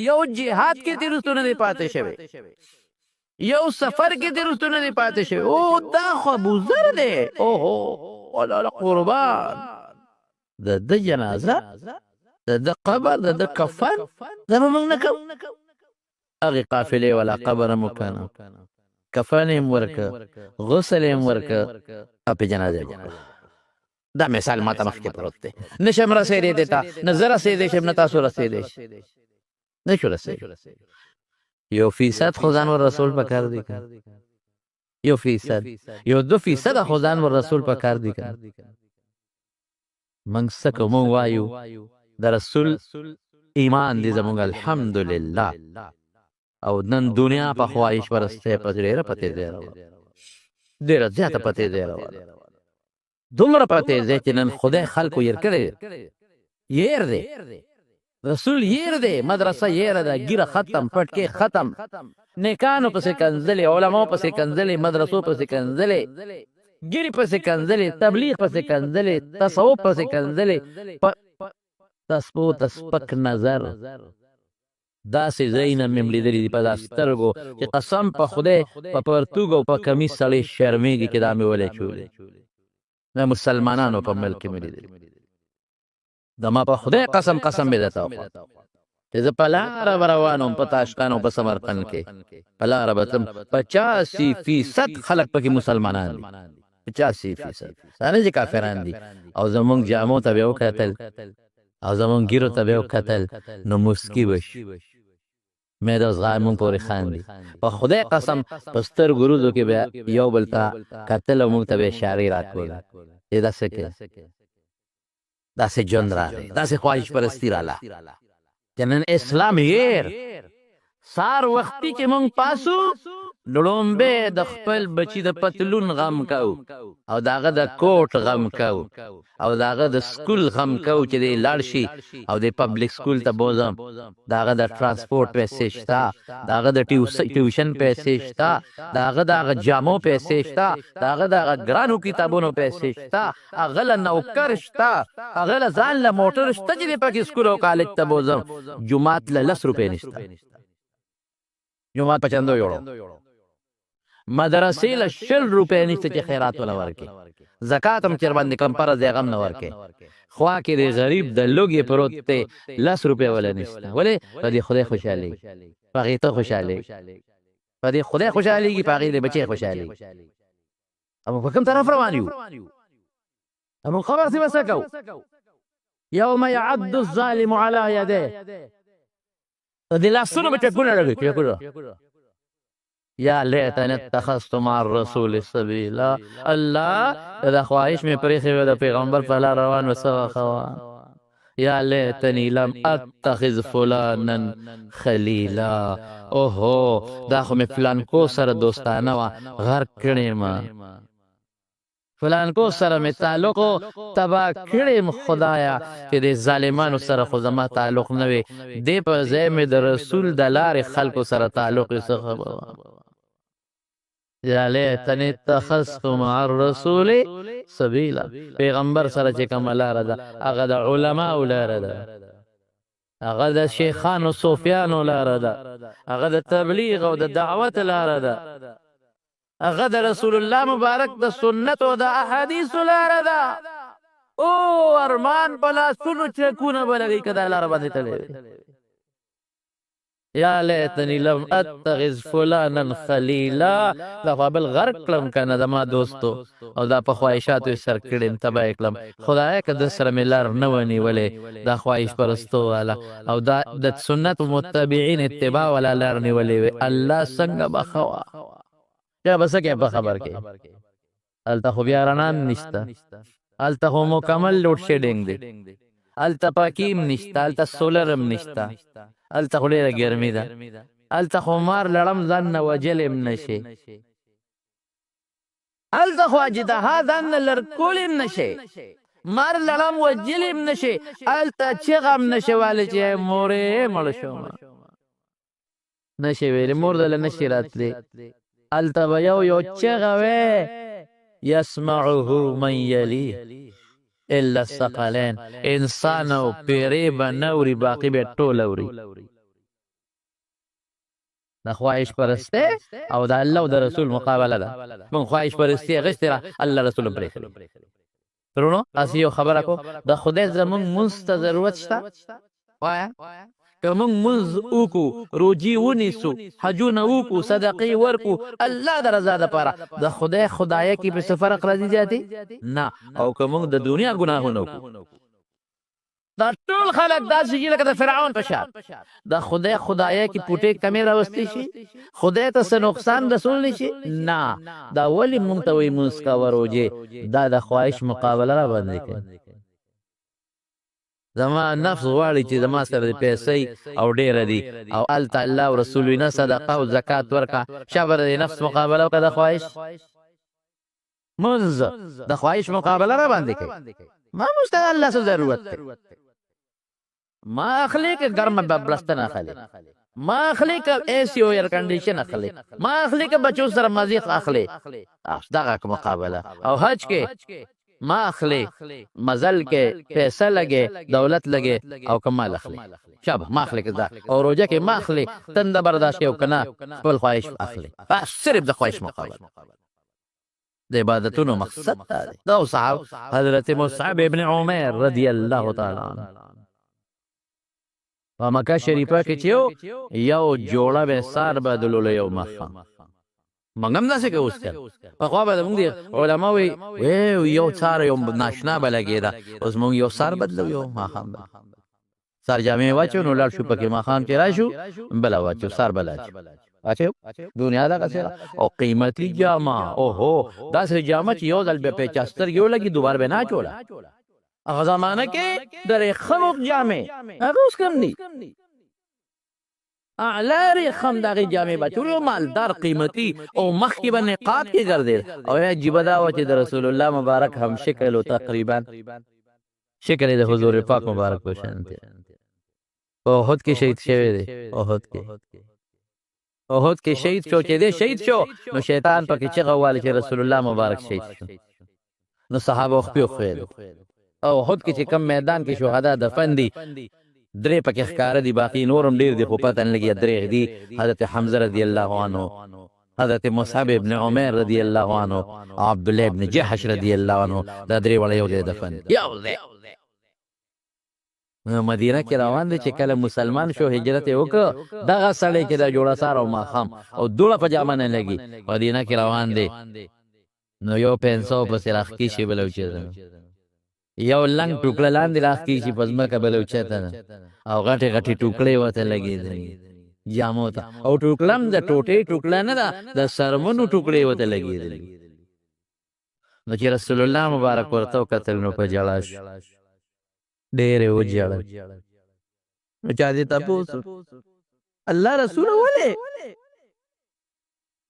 Speaker 5: یو جهاد کې ترې وروسته نه دی پاتې شوی، یو سفر کې ترې وروسته نه دی پاتې شوی. او دا خو ابوذر دی، اوهو الله قربان، د ده جنازه، د ده قبر، د ده کفن دا به موږ نه کوو. هغې قافلې والا قبر هم وکنه، کفن یې هم ورکړ، غسل یې هم ورکړ، او پې جنازه یې وکړه. دا مثال ماته مخکې پروت دی، نه شم رسېدی دې ته، نه زه رسېدی شم، نه تاسو رسېدی شئ، نه شو رسېدی. 1% خو ځان ور رسول پکار دی که 1%، یو 2% خو ځان ور رسول پکار دی که. موږ څه کوو؟ موږ وایو د رسول ایمان دی زموږ، الحمدلله. او نن دنیا په خواهش پرستی په ډېره په تېزۍ روانه، ډېره زیاته په تېزۍ روانه، دومره په تېزۍ چې نن خدای خلکو یې کړی ير دی، رسول ير دی، مدرسه ير ده، ګیره ختم، پټکې ختم، نیکانو پسې کنځلې، علماو پسې کنځلې، مدرسو پسې کنځلې، ګیرې پسې کنځلې، تبلیغ پسې کنځلې، تصوف پسې کنځلې، تسپو ته سپک نظر. داسې ځایونه مې هم لیدلي دي په دا سترګو چې قسم په خدای په پرتوګ او په کمیس سړی شرمېږي چې دا مې ولې چولې. د مسلمانانو په ملک کې مې لیدلي. د ما په خدای قسم، قسم مې درته وخوړ چې زه په لاره به روان وم، په تاشکان او په سمرقند کې په لاره به تلم، 85% خلک پکې مسلمانان دي، 85% دا نه چې کافران دي. او زمونږ جامو ته به یې وکتل او زمونږ ګیرو ته به یې وکتل، نو موسکي به شي. مې د زغار مونږ پورې خاندي. په خدای قسم په سترګو روزو کې به یو بل ته کتل او مونږ ته به اشارې راکولې چې دا څه کوي، داسې ژوند راغی، داسې خواهش پرستی راله چې نن اسلام هیر. سار وختي چې مونږ پاسو لړومبه د خپل بچی د پتلون غم کو او داغه د کوټ غم کو او داغه د سکول غم کو چې دی لاړ شي او د پبلک سکول ته بوزم، داغه د ترانسپورت پیسې شته، داغه د ټیوشن پیسې شته، داغه د هغه جامو پیسې شته، داغه د هغه ګرانو کتابونو پیسې شته، هغه له نوکر شته، هغه له ځان له موټر شته چې دی پکې سکول او کالج ته بوزم. جومات له 10 روپۍ نشته، جومات په چندو جوړو، مدرسې له 20 روپۍ نشته چې خیرات وله ورکړي، زکات هم چې ورباندې کوم فرض دی هغه هم نه ورکړي. خوا کې دی غریب د لوږې پروت دی، 10 روپۍ وله نشته. ولې؟ په دې خدای خوشحالېږي، په هغې ته خوشحالېږي، په دې خدای خوشحالېږي، په هغې دې بچی خوشحالېږي. موږ په کوم طرف روان یو؟ موږ خبر څه به څه کوو؟ یوم یعض الظالم علی یدیه، د دې لاسونو به چکونه لګوي، چکونه. یا لیتنی اتخذت مع الرسول سبیلا. الله دا خواهش مې پرېښی وی، د پیغمبر په لار روان وه، څه وخه وه. یا لیتنی لم اتخذ فلانا خلیلا. اوهو دا خو مې فلانکو سره دوستانه وه، غرق کړې ما، فلانکو سره مې تعلق تباه کړې خدایا، چې د ظالمانو سره خو زما تعلق نه وي، دې په ځای مې د رسول د لارې خلکو سره تعلق یې څه خبره وه. یا لیتنی اتخذت مع الرسول سبیلا. پیغمبر سره چې کومه لاره ده هغه د علماو لاره ده، هغه د شیخانو صوفیانو لاره ده، هغه د تبلیغ او د دعوت لاره ده، هغه د رسول الله مبارک د سنت او د احادیثو لاره ده. او ارمان په لاسونو چکونه به لګوي که دا لاره باندې تللی وي. یا لیتنی لم اتخذ فلانا خلیلا، دا خو بل غرق کړم که نه زما دوستو، او دا په خواهشاتو یې سر کړم، تباه یې کړم. خدایه که ده سره مې لار نه وه نیولې، دا خواهش پرستو والا او دا د سنت متبعین اتباع والا لار نیولې وي، الله څنګه به ښه وه. بیا به څه کوې په خبر کې؟ هلته خو بیا رڼا هم نشته، هلته خو مکمل لوډ شیډینګ دی، هلته پاکي هم نشته، هلته سولر هم نشته، هلته خو ډېره ګرمي ده، هلته خو مار لړم ځان نه وژلی هم نه شي، هلته خو اژدها ځان نه لړکولی هم نه شي، مار لړم وژلی هم نه شي، هلته چغه هم نه شي والی چې مورې مړ شوم، نه شي ویلی، مور دله نه شي راتلی. هلته به یو یو چغه وی، یسمعه من یلی الا الثقلین، انسان او پیرې به نه اوري، باقي به ټول اوري. د خواهش پرستی او د الله او د رسول مقابله ده. موږ خواهش پرستی اخیستې ده، الله رسول هم پرېښی. وروڼو هسې یو خبره کوم، د خدای زموږ مونځ ته ضرورت شته؟ وایه که موږ مونځ وکړو، روژې ونیسو، حجونه وکړو، صدقې ورکړو، الله د رضا دپاره، د خدای خدایه کې په څه فرق راځي زیاتې؟ نه. او که موږ د دنیا ګناهونه وکړو، دا ټول خلک داسې دي لکه د فرعون په شان، د خدای خدایه کې پوټې کمې راوستی شي، خدای ته څه نقصان رسولی شي؟ نه. دا ولې موږ ته وایي مونځ کوه، روژې؟ دا د خواهش مقابله را باندې کوي. زما نفس غواړي چې زما سره پیسې او ډېره دي، او هلته الله او رسول وي نه صدقه او زکات ورکړه، شابه د نفس مقابله وکړه، د خواهش مونځ د خواهش مقابله را باندې کوي. ما مونځ ته الله څه ضرورت دی؟ ما اخلي که ګرمه بړستن اخلي، ما اخلي که اے سی او ایر کنډیشن اخلي، ما اخلي که بچو سره مزې اخلي، دغه مقابله. او حج کې ما اخلي، مزل کې پیسې لګي، دولت لګي، او کمال اخلي، شابه ما اخلي که او روژه کې ما اخلي، تنده برداشت او کنه خپل خواهش اخلي، صرف د خواهش مقابله. د عبادتونو مقصد دا دی. دا صاحب حضرت مصعب ابن عمر رضی الله تعالی عنہ په مکه شریفه کې چې یو جوړه به سار بدلولو یو ماښام، موږ هم داسې کوو اوس که پخوا به زموږ دي علما وایي یو څار یو ناشنا به لګېده، اوس موږ یو سار بدلو یو ماښام به سار جامې واچو، نو لاړ شو پکې، ماښام چې راشو بله واچو، سار بله اچو. دنیا دغسې ده. او قیمتي جامه، اوهو داسې جامه چې یو ځل به پې چا سترګې ولګي دوباره به نه اچوله. هغه زمانه کې د رېښمو جامې هغه اوس کوم دي، اعلی رېښم د هغې جامې به اچولې، مالدار قیمتي، او مخکې به نقاب کې ګرځېد. او عجیبه دا وه چې د رسول الله مبارک هم شکل و، تقریبا شکل یې د حضور پاک مبارک په شان دی. په احد کې شهید شوی دی، احد کې، احد کې شهید شو. چې دی شهید شو نو شیطان پکې چغه وواله چې رسول الله مبارک شهید شو، نو صحابه خپې وښویېدل. او احد کې چې کوم میدان کې شهدا دفن دي، درې پکې ښکاره دي، باقي نور هم ډېر دي خو پته نه لګي، درې دي: حضرت حمزه رضی الله عنه، حضرت مصعب ابن عمر رضی الله عنه، او عبد الله ابن جحش رضی الله عنه. دا درې واړه یو ځای دفن دي، یو ځای. مدینه کې روان دی چې کله مسلمان شو هجرت یې وکړ، دغه سړی چې دا جوړه سار او ماښام او دوړه په جامه نه لګي، مدینه کې روان دی، نو یو پنسو پسې راښکي شي بله اوچته، یو لنګ ټوکړه لاندې راښکي شي په ځمکه بله اوچته ده، او غټې غټې ټوکړې ورته لګېدلې جامو ته، او ټوکړه هم د ټوټې ټوکړه نه ده، د څرمنو ټوکړې ورته لګېدلې. نو چې رسول الله مبارک ورته وکتل نو په ژړا شو، ډېر یې وژړل. نو چا دې تپوس، الله رسول ولې؟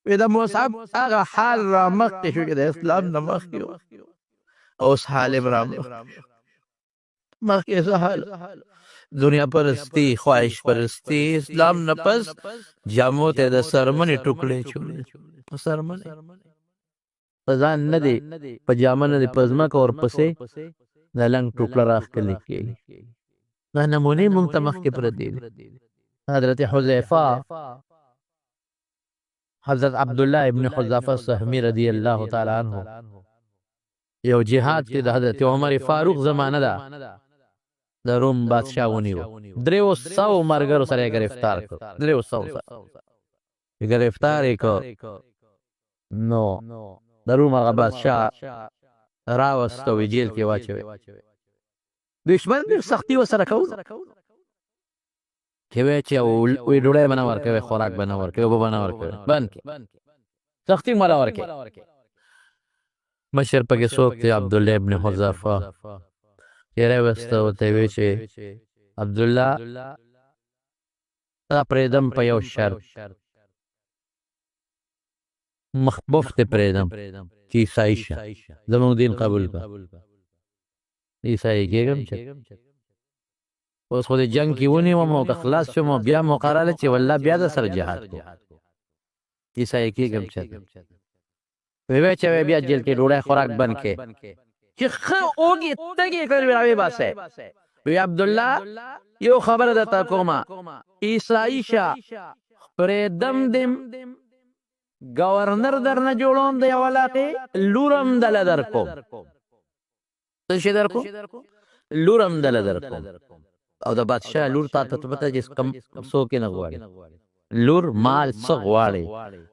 Speaker 5: وی د مصعب هغه حال را مخکې شو چې د اسلام نه مخکې و، اوس حال یې را مخکې څه حال؟ دنیا پرستی، خواهش پرستی، اسلام نه پس جامو ته د څرمنې ټوکړې چولې، څرمنې په ځان نه دی، په جامه نه دی، په ځمکه ورپسې د لنګ ټوکړه راښکلې کېږي. دا نمونې موږ ته مخکې پرتې دي. حضرت حذیفه، حضرت عبدالله ابن حذافه سهمی رضی الله تعالی عنہ، یو جهاد کې د حضرت عمر فاروق زمانه ده، د روم بادشاه ونیو، 300 مرګرو سره یې ګرفتار کړ، 300 سره ګرفتار یې کړ. نو د روم هغه بادشاه راوست او جیل کې واچوي. دښمن ډېر سختي ورسره کوله چې وایي چې وی ډوډۍ به نه ورکوي، خوراک به نه ورکوي، اوبه به نه ورکوي، بند کړي، سختي مله ورکوي. مشر پکې څوک دی؟ عبدالله ابن حذافه. چې راوسته ورته وی چې عبدالله تا پرېږدم په یو شرط، مخبوف دې پرېږدم چې عیسائی شه، زموږ دین قبول کړه. عیسائی کېږم چې اوس خو دې جنګ کې ونیوم او که خلاص شوم بیا موقع راغله چې والله بیا د سره جهاد کوم، عیسائی کېږم چې وی چې بیا جیل کې ډوډۍ خوراک بند کې چې ښه اوږې تږې کړل وي راویې باسئ. وی عبدالله یو خبره درته کومه، عیسائی شه، پرېږدم دې گورنر درنه جوړوم د یو علاقې، لور هم دله درکوم. څه شی درکوم؟ لور هم دله درکوم. او د بادشاه لور تا ته پته چې کم څوک یې نه غواړي، لور مال څه غواړي.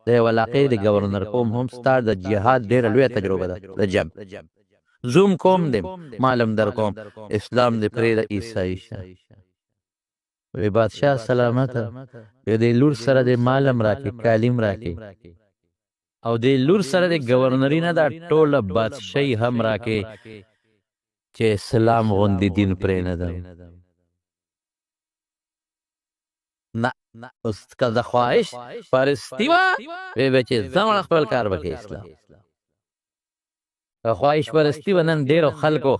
Speaker 5: د یو علاقې د گورنر کوم هم ستا د جهاد ډېره لویه تجربه ده، د جنګ زوم کوم دی، مالم در کوم، اسلام دې پرېږده عیسائی شه. وی بادشاه سلامته، وی د لور سره د مالم راکې، کالیم راکې، او د لور سره د گورنری نه دا ټوله بادشاهي هم راکې چې اسلام غوندې دین پرې نه ده. نه اوس که د خواهش پرستی وه وی به چې زموږ خپل کار به کوي اسلام. که خواهش پرستی وه نن ډېرو خلکو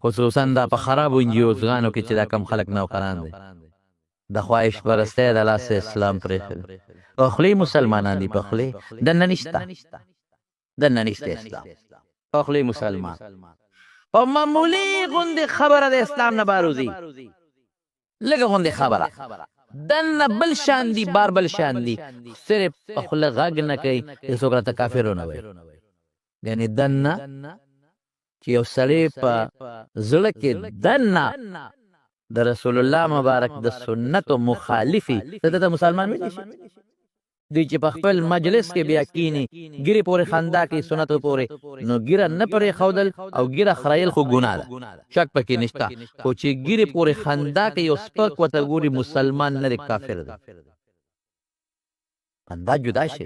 Speaker 5: خصوصا دا په خرابو انجیوزګانو کې چې دا کم خلک نوکران دي، د خواهش پرستی د لاسه اسلام پرېښی دی. په خولې مسلمانان دي، په خولې دننه نشته، دننه نشته اسلام، په خولې مسلمان. په معمولي غوندې خبره د اسلام نه باروځي، لږه غوندې خبره دننه بل شان دي، بار بل شان دي، صرف په خوله غږ نه کوي چې څوک راته کافر ونه وایي. یعنې دننه چې یو سړی په زړه کې دننه د رسول الله مبارک د سنتو مخالفي، ته ده ته مسلمان ویلی شي؟ دوی چې په خپل مجلس کې بیا کینی ګیرې پورې خندا کوي سنتو پورې، نو ګیره نه پرېښودل او ګیره خریل خو ګناه ده، شک پکې نشته، خو چې ګیرې پورې خندا کوي او سپک ورته ګوري مسلمان نه دی، کافر دی. خندا جدا شي،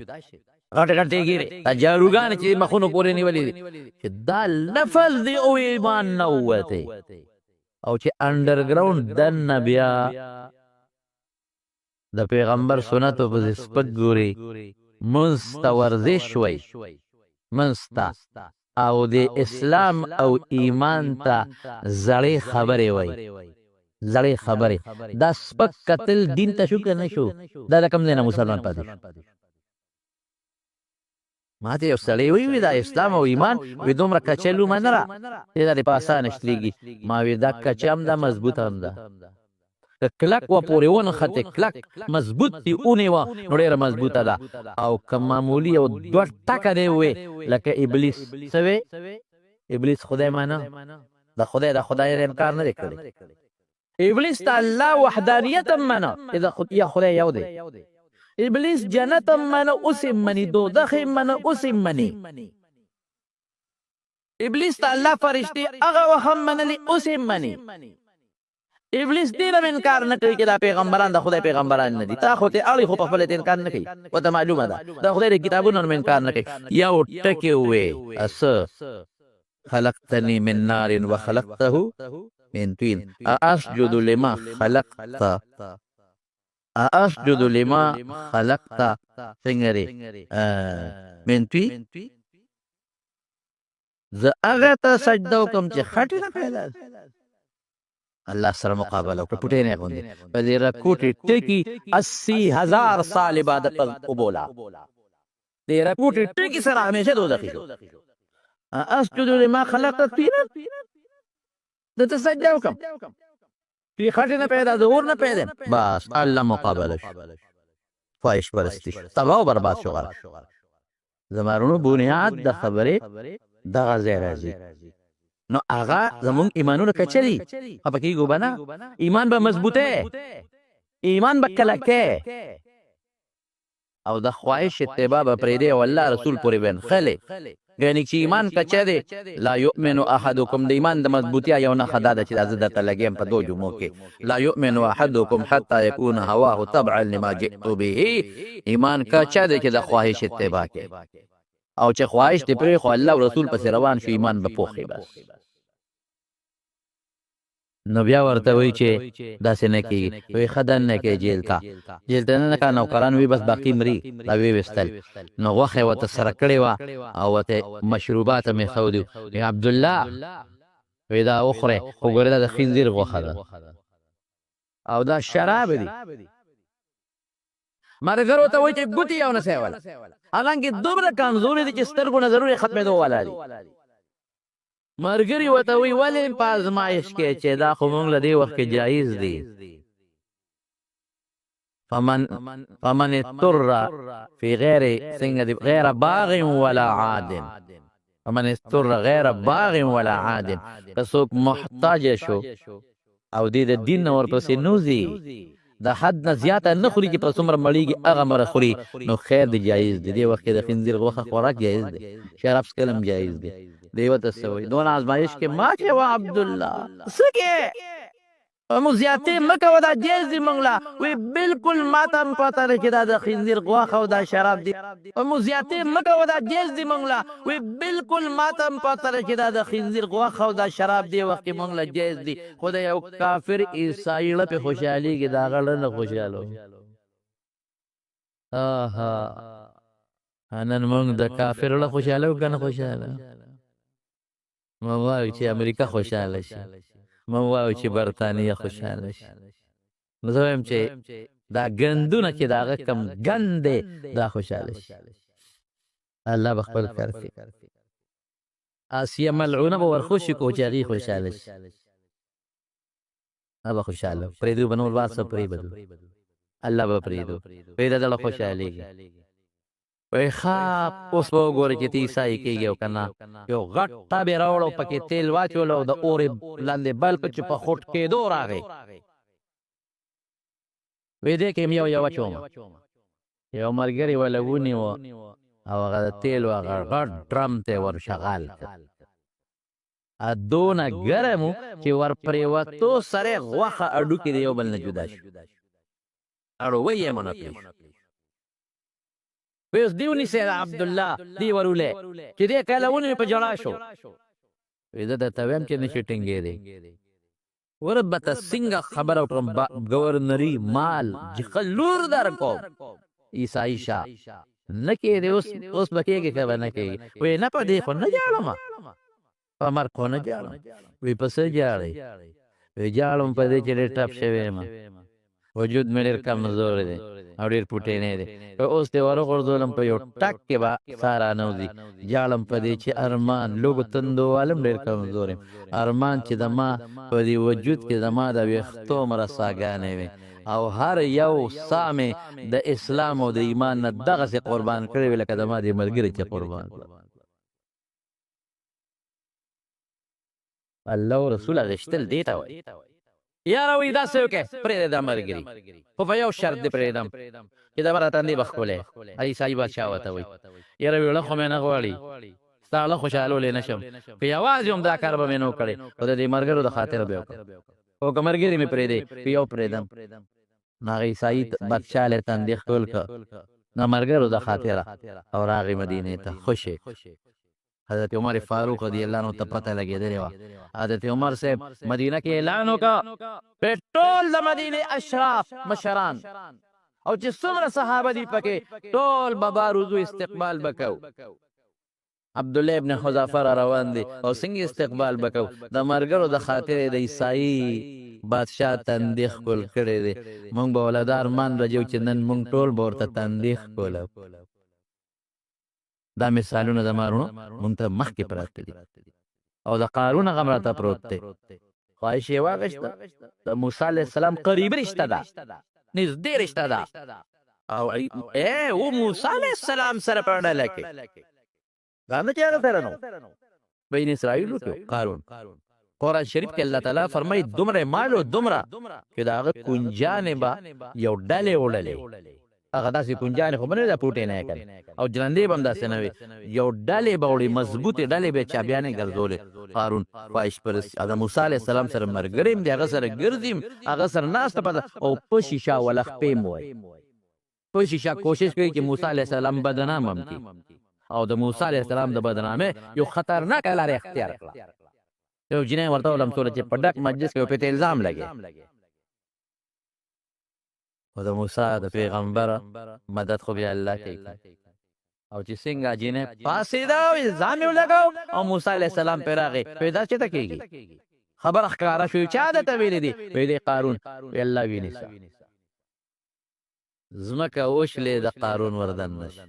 Speaker 5: غټې غټې ګیرې دا جاروګانې چې مخونو پورې نیولې دي، چې دا لفظ دی او ایمان نه ووتی، او چې انډرګراوند دننه بیا د پیغمبر سنتو پسې سپک ګوري، مونځ ته ورزش وایي، مونځ ته او د اسلام او ایمان ته زړې خبرې وایي، زړې خبرې. دا سپک قتل دین ته شو که نه شو؟ دا د کوم ځای نه مسلمان پاتې شو؟ ما ته یو سړی وی دا اسلام او ایمان وی دومره کچه لومه نه را چې دا دې په اسانه شلېږي. ما وی دا کچه هم ده، مضبوطه هم ده، که کلک و پورې ونښتې، کلک مضبوط دې ونیوه نو ډېره مضبوطه ده، او که معمولي یو دوه ټکه دی وې لکه ابلیس څه وې، ابلیس خدای مانه، د خدای د خدای انکار نه دی کړی، ابلیس ته الله وحدانیت هم منه چې یا خدای یو دی، ابلیس جنت هم منه اوس یې مني، دوزخ یې منه اوس یې مني، ابلیس ته الله فرشتې هغه وخت هم منلې اوس یې مني. ابلیس دې هم انکار نه کوي چې دا پیغمبران د خدای پیغمبران نه دي، تا خو ته اړي خو په خپله انکار نه کوي، ورته معلومه ده د خدای د کتابونو هم انکار نه کوي. یو ټکی ووې څه خلقتني من نار وخلقته من طین اسجد لما خلقت، اسجد لما خلقت څنګه دی من طین، زه هغه ته سجده وکړم چې خټې نه پیدا الله سره مقابله وکړه، پټې نه غوندې په دې رکوټې ټکي 80,000 سال عبادت وبوله، دې رکوټې ټکي سره همیشه دوزخي شو. اسجد لما خلقت طینا، زه ته سجده وکړم چې خټې نه پیدا، د اور نه پیدا، بس الله مقابله شو، خواهش پرستی شو، تباه او برباد شو، غرق شو. زما وروڼو بنیاد د خبرې دغه ځای راځي.
Speaker 4: نو هغه زمونږ ایمانونه کچه دي، خفه کېږو به نه، ایمان به مضبوطه، ایمان به کلکه، او د خواهش اتباع به پرېږدې او الله رسول پورې به نښلې. یعنی چې ایمان کچه دی، لا یؤمن احدکم، د ایمان د مضبوطیا یو نښه دا ده چې دا زه درته لګیم په دوو جمعو کې، لا یؤمن احدکم حتی یکون هواه تبعا لما جئت به، ایمان کچه دی چې د خواهش اتباع کوي، او چې خواهش دې پرېښو الله او رسول پسې روان شو، ایمان به پوخ بس. نو بیا ورته وایي چې داسې نه کېږي، وایي ښه دننه کې جیل ته، جیل ته دننه که نوکران وي بس باقي مري، دا ویې ویستل. نو غوښه یې ورته سره کړې وه او ورته مشروبات هم ایښودي وو. وایي عبدالله، وایي دا وخورئ، خو ګورئ دا د خنزیر غوښه ده او دا شراب دي. ملګرو ته وایي چې ګوتې یو نه سیوله، حالانکه دومره کمزوري دي چې سترګو نظرونه یې ختمېدو والا دي. مرګري ورته وایي ولې په ازمایش کې چې دا خو مونږ له دې وخت کې جایز دي. فمن اضطر فی غیر څنګه دی، غیر باغ ولا عاد، فمن اضطر غیر باغ ولا عاد، که څوک محتاج شو او دې د دین نه ورپسې نوځي، د حد نه زیاته نه خوري چې په څومره مړیږي هغه مره خوري، نو خیر دی، جایز دی. دې وخت کې د خنزیر غوښه خوراک جایز دی، شراب څښل هم جایز دی. دی ورته څه وایي؟ دونه ازمایش کې ما چې وه عبدالله څه کې مو زیاتې مه کوه، دا جایز دي موږ له. وایي بالکل ما ته هم پته ده چې دا د خنزیر غوښه او دا شراب دي. مو زیاتې مه کوه، دا جایز دي موږ له. وایي بالکل ما ته هم پته ده چې دا د خنزیر غوښه او دا شراب دې وخت کې موږ له جایز دي، خو د یو کافر عیسایي ړه پې خوشحالېږي، د هغه ړه نه خوشحالوم. آها، نن موږ د کافر ړه خوشحالو که نه خوشحاله؟ موږ وایو چې امریکا خوشحاله شي، موږ وایو چې برتانیه خوشحاله شي. نو زه وایم چې دا ګندونه چې د هغه کوم ګند دی دا خوشحاله شي، الله به خپل کار کوي. آسیه ملعونه به ورخوشي کو چې هغې خوشحاله شي، هغه به خوشحاله پرېږدو به، نور بار څه پرېږدو، الله به پرېږدو، پرېږده دله خوشحالېږي. وایي ښه اوس به وګورې چې ته عیسایي کېږي او که نه. یو غټ ټب یې راوړ او پکې تېل واچول او د اور یې لاندې بل کړ چې په خوټ کېدو راغی. وایي دې کې یو یو اچوم. یو ملګري وله ونیو او هغه د تېلو هغه غټ ډرم ته یې ورشغال کړ. دونه ګرم و چې ورپرېوتو سره غوښه هډوکي د یو بل نه جدا شو، اړوی یې مو نه پرې شو. وی اوس دی ونیسې دا عبدالله دی ورولې چې دی کله ونیو په ژړا شو. وی زه درته وایم چې نشي ټینګېدی، ورب به ته څنګه خبره وکړم، ګورنري مال لور درکوم، عیسایي شه نه کېدې، اوس اوس به کېږي که به نه کېږي؟ وی نه په دې خو نه ژاړم، په مرګ خو نه ژاړم. وی په څه ژاړې؟ وی ژاړم په دې چې ډېر ټپ شوی یم، وجود مې ډېر کمزوری دی او ډېر پوټینی دی، که اوس دې وروغورځولم په یو ټک کې به ساه رانه وځي. ژاړم په دې چې ارمان لوګو تندو والم ډېر کمزوری یم، ارمان چې د ما په دې وجود کې زما د ویښتو مره ساګانې وې او هر یو ساه مې د اسلام او د ایمان نه دغسې قربان کړې وې لکه د ما دې ملګري چې قربان کړه. الله او رسول غشتل دې ته وایي. یاره وایي داسې وکړه پرېږده دا ملګري، خو په یو شرط دې پرېږدم چې دا به راته تندې به ښکلی. عیسایي بادشاه ورته وایي یاره ویړه خو مې نه غواړي، ستا ړه خوشحالولی نه شم، که یوازې هم دا کار به مې نه و کړی، خو د دې ملګرو د خاطره به یې وکړم، خو که ملګري مې پرېږدې که یو پرېږدم. نو هغه عیسایي بادشاه له تندې ښکل کړ د ملګرو د خاطره او راغی مدینې ته خوشې. حضرت عمر فاروق رضی الله عنه ته پته لګېدلې وه. حضرت عمر صاحب مدینه کې اعلان وکړ، په ټول د مدینې اشراف مشران او چې څومره صحابه دي پکې ټول به باروزو استقبال به کوو. عبدالله ابن حذافه را روان دي او څنګه استقبال به کوو؟ د ملګرو د خاطر د عیسایي بادشاه تندې ښکل کړی دی. موږ به ولا دا ارمان رجو چې نن موږ ټول به ورته تندې ښکلو. دا مثالونه زما وروڼو مونږ ته مخکې پراته دي او د قارون غم راته پروت دی. خواهش یې واغېسته، د موسی علیه السلام قریبي رشته ده، نږدې رشته ده، او او موسی علیه السلام سره په ډله کې دا نه چې هغه سره نو
Speaker 5: بین اسرائیلو کې قارون. قرآن شریف کې الله تعالی فرمایي دومره مال او دومره چې د هغه کنجانې به یو ډلې وړلې، هغه داسې کنجانې خو به نه وي، دا پوټې نه یې کړې او جرندې به هم داسې نه وي، یو ډلې به وړي، مضبوطې ډلې به یې چابیانې ګرځولې. قارون خواهش پرست د موسی علیه السلام سره ملګری هم دی، هغه سره ګرځي هم، هغه سره ناسته پاسته او په شیشه وله خپې هم وایي، په شیشه کوشش کوي چې موسی علیه السلام بدنام هم کړي. او د موسی علیه السلام د بدنامۍ یو خطرناکه لاره اختیار کړه. یو جنۍ ورته ولمسوله چې په ډک مجلس کې پرې الزام لګي، او د موسی د پیغمبر مدد خو بیا الله کوي. او چې څنګه جنۍ پاڅېده او الزام یې ولګاو او موسی علیه السلام پرې راغی، پیدا چېرته کېږي؟ خبره ښکاره شوې، چا درته ویلي دي؟ ویلې قارون. وی الله وینیسه، ځمکه وشلې د قارون وردن نشي.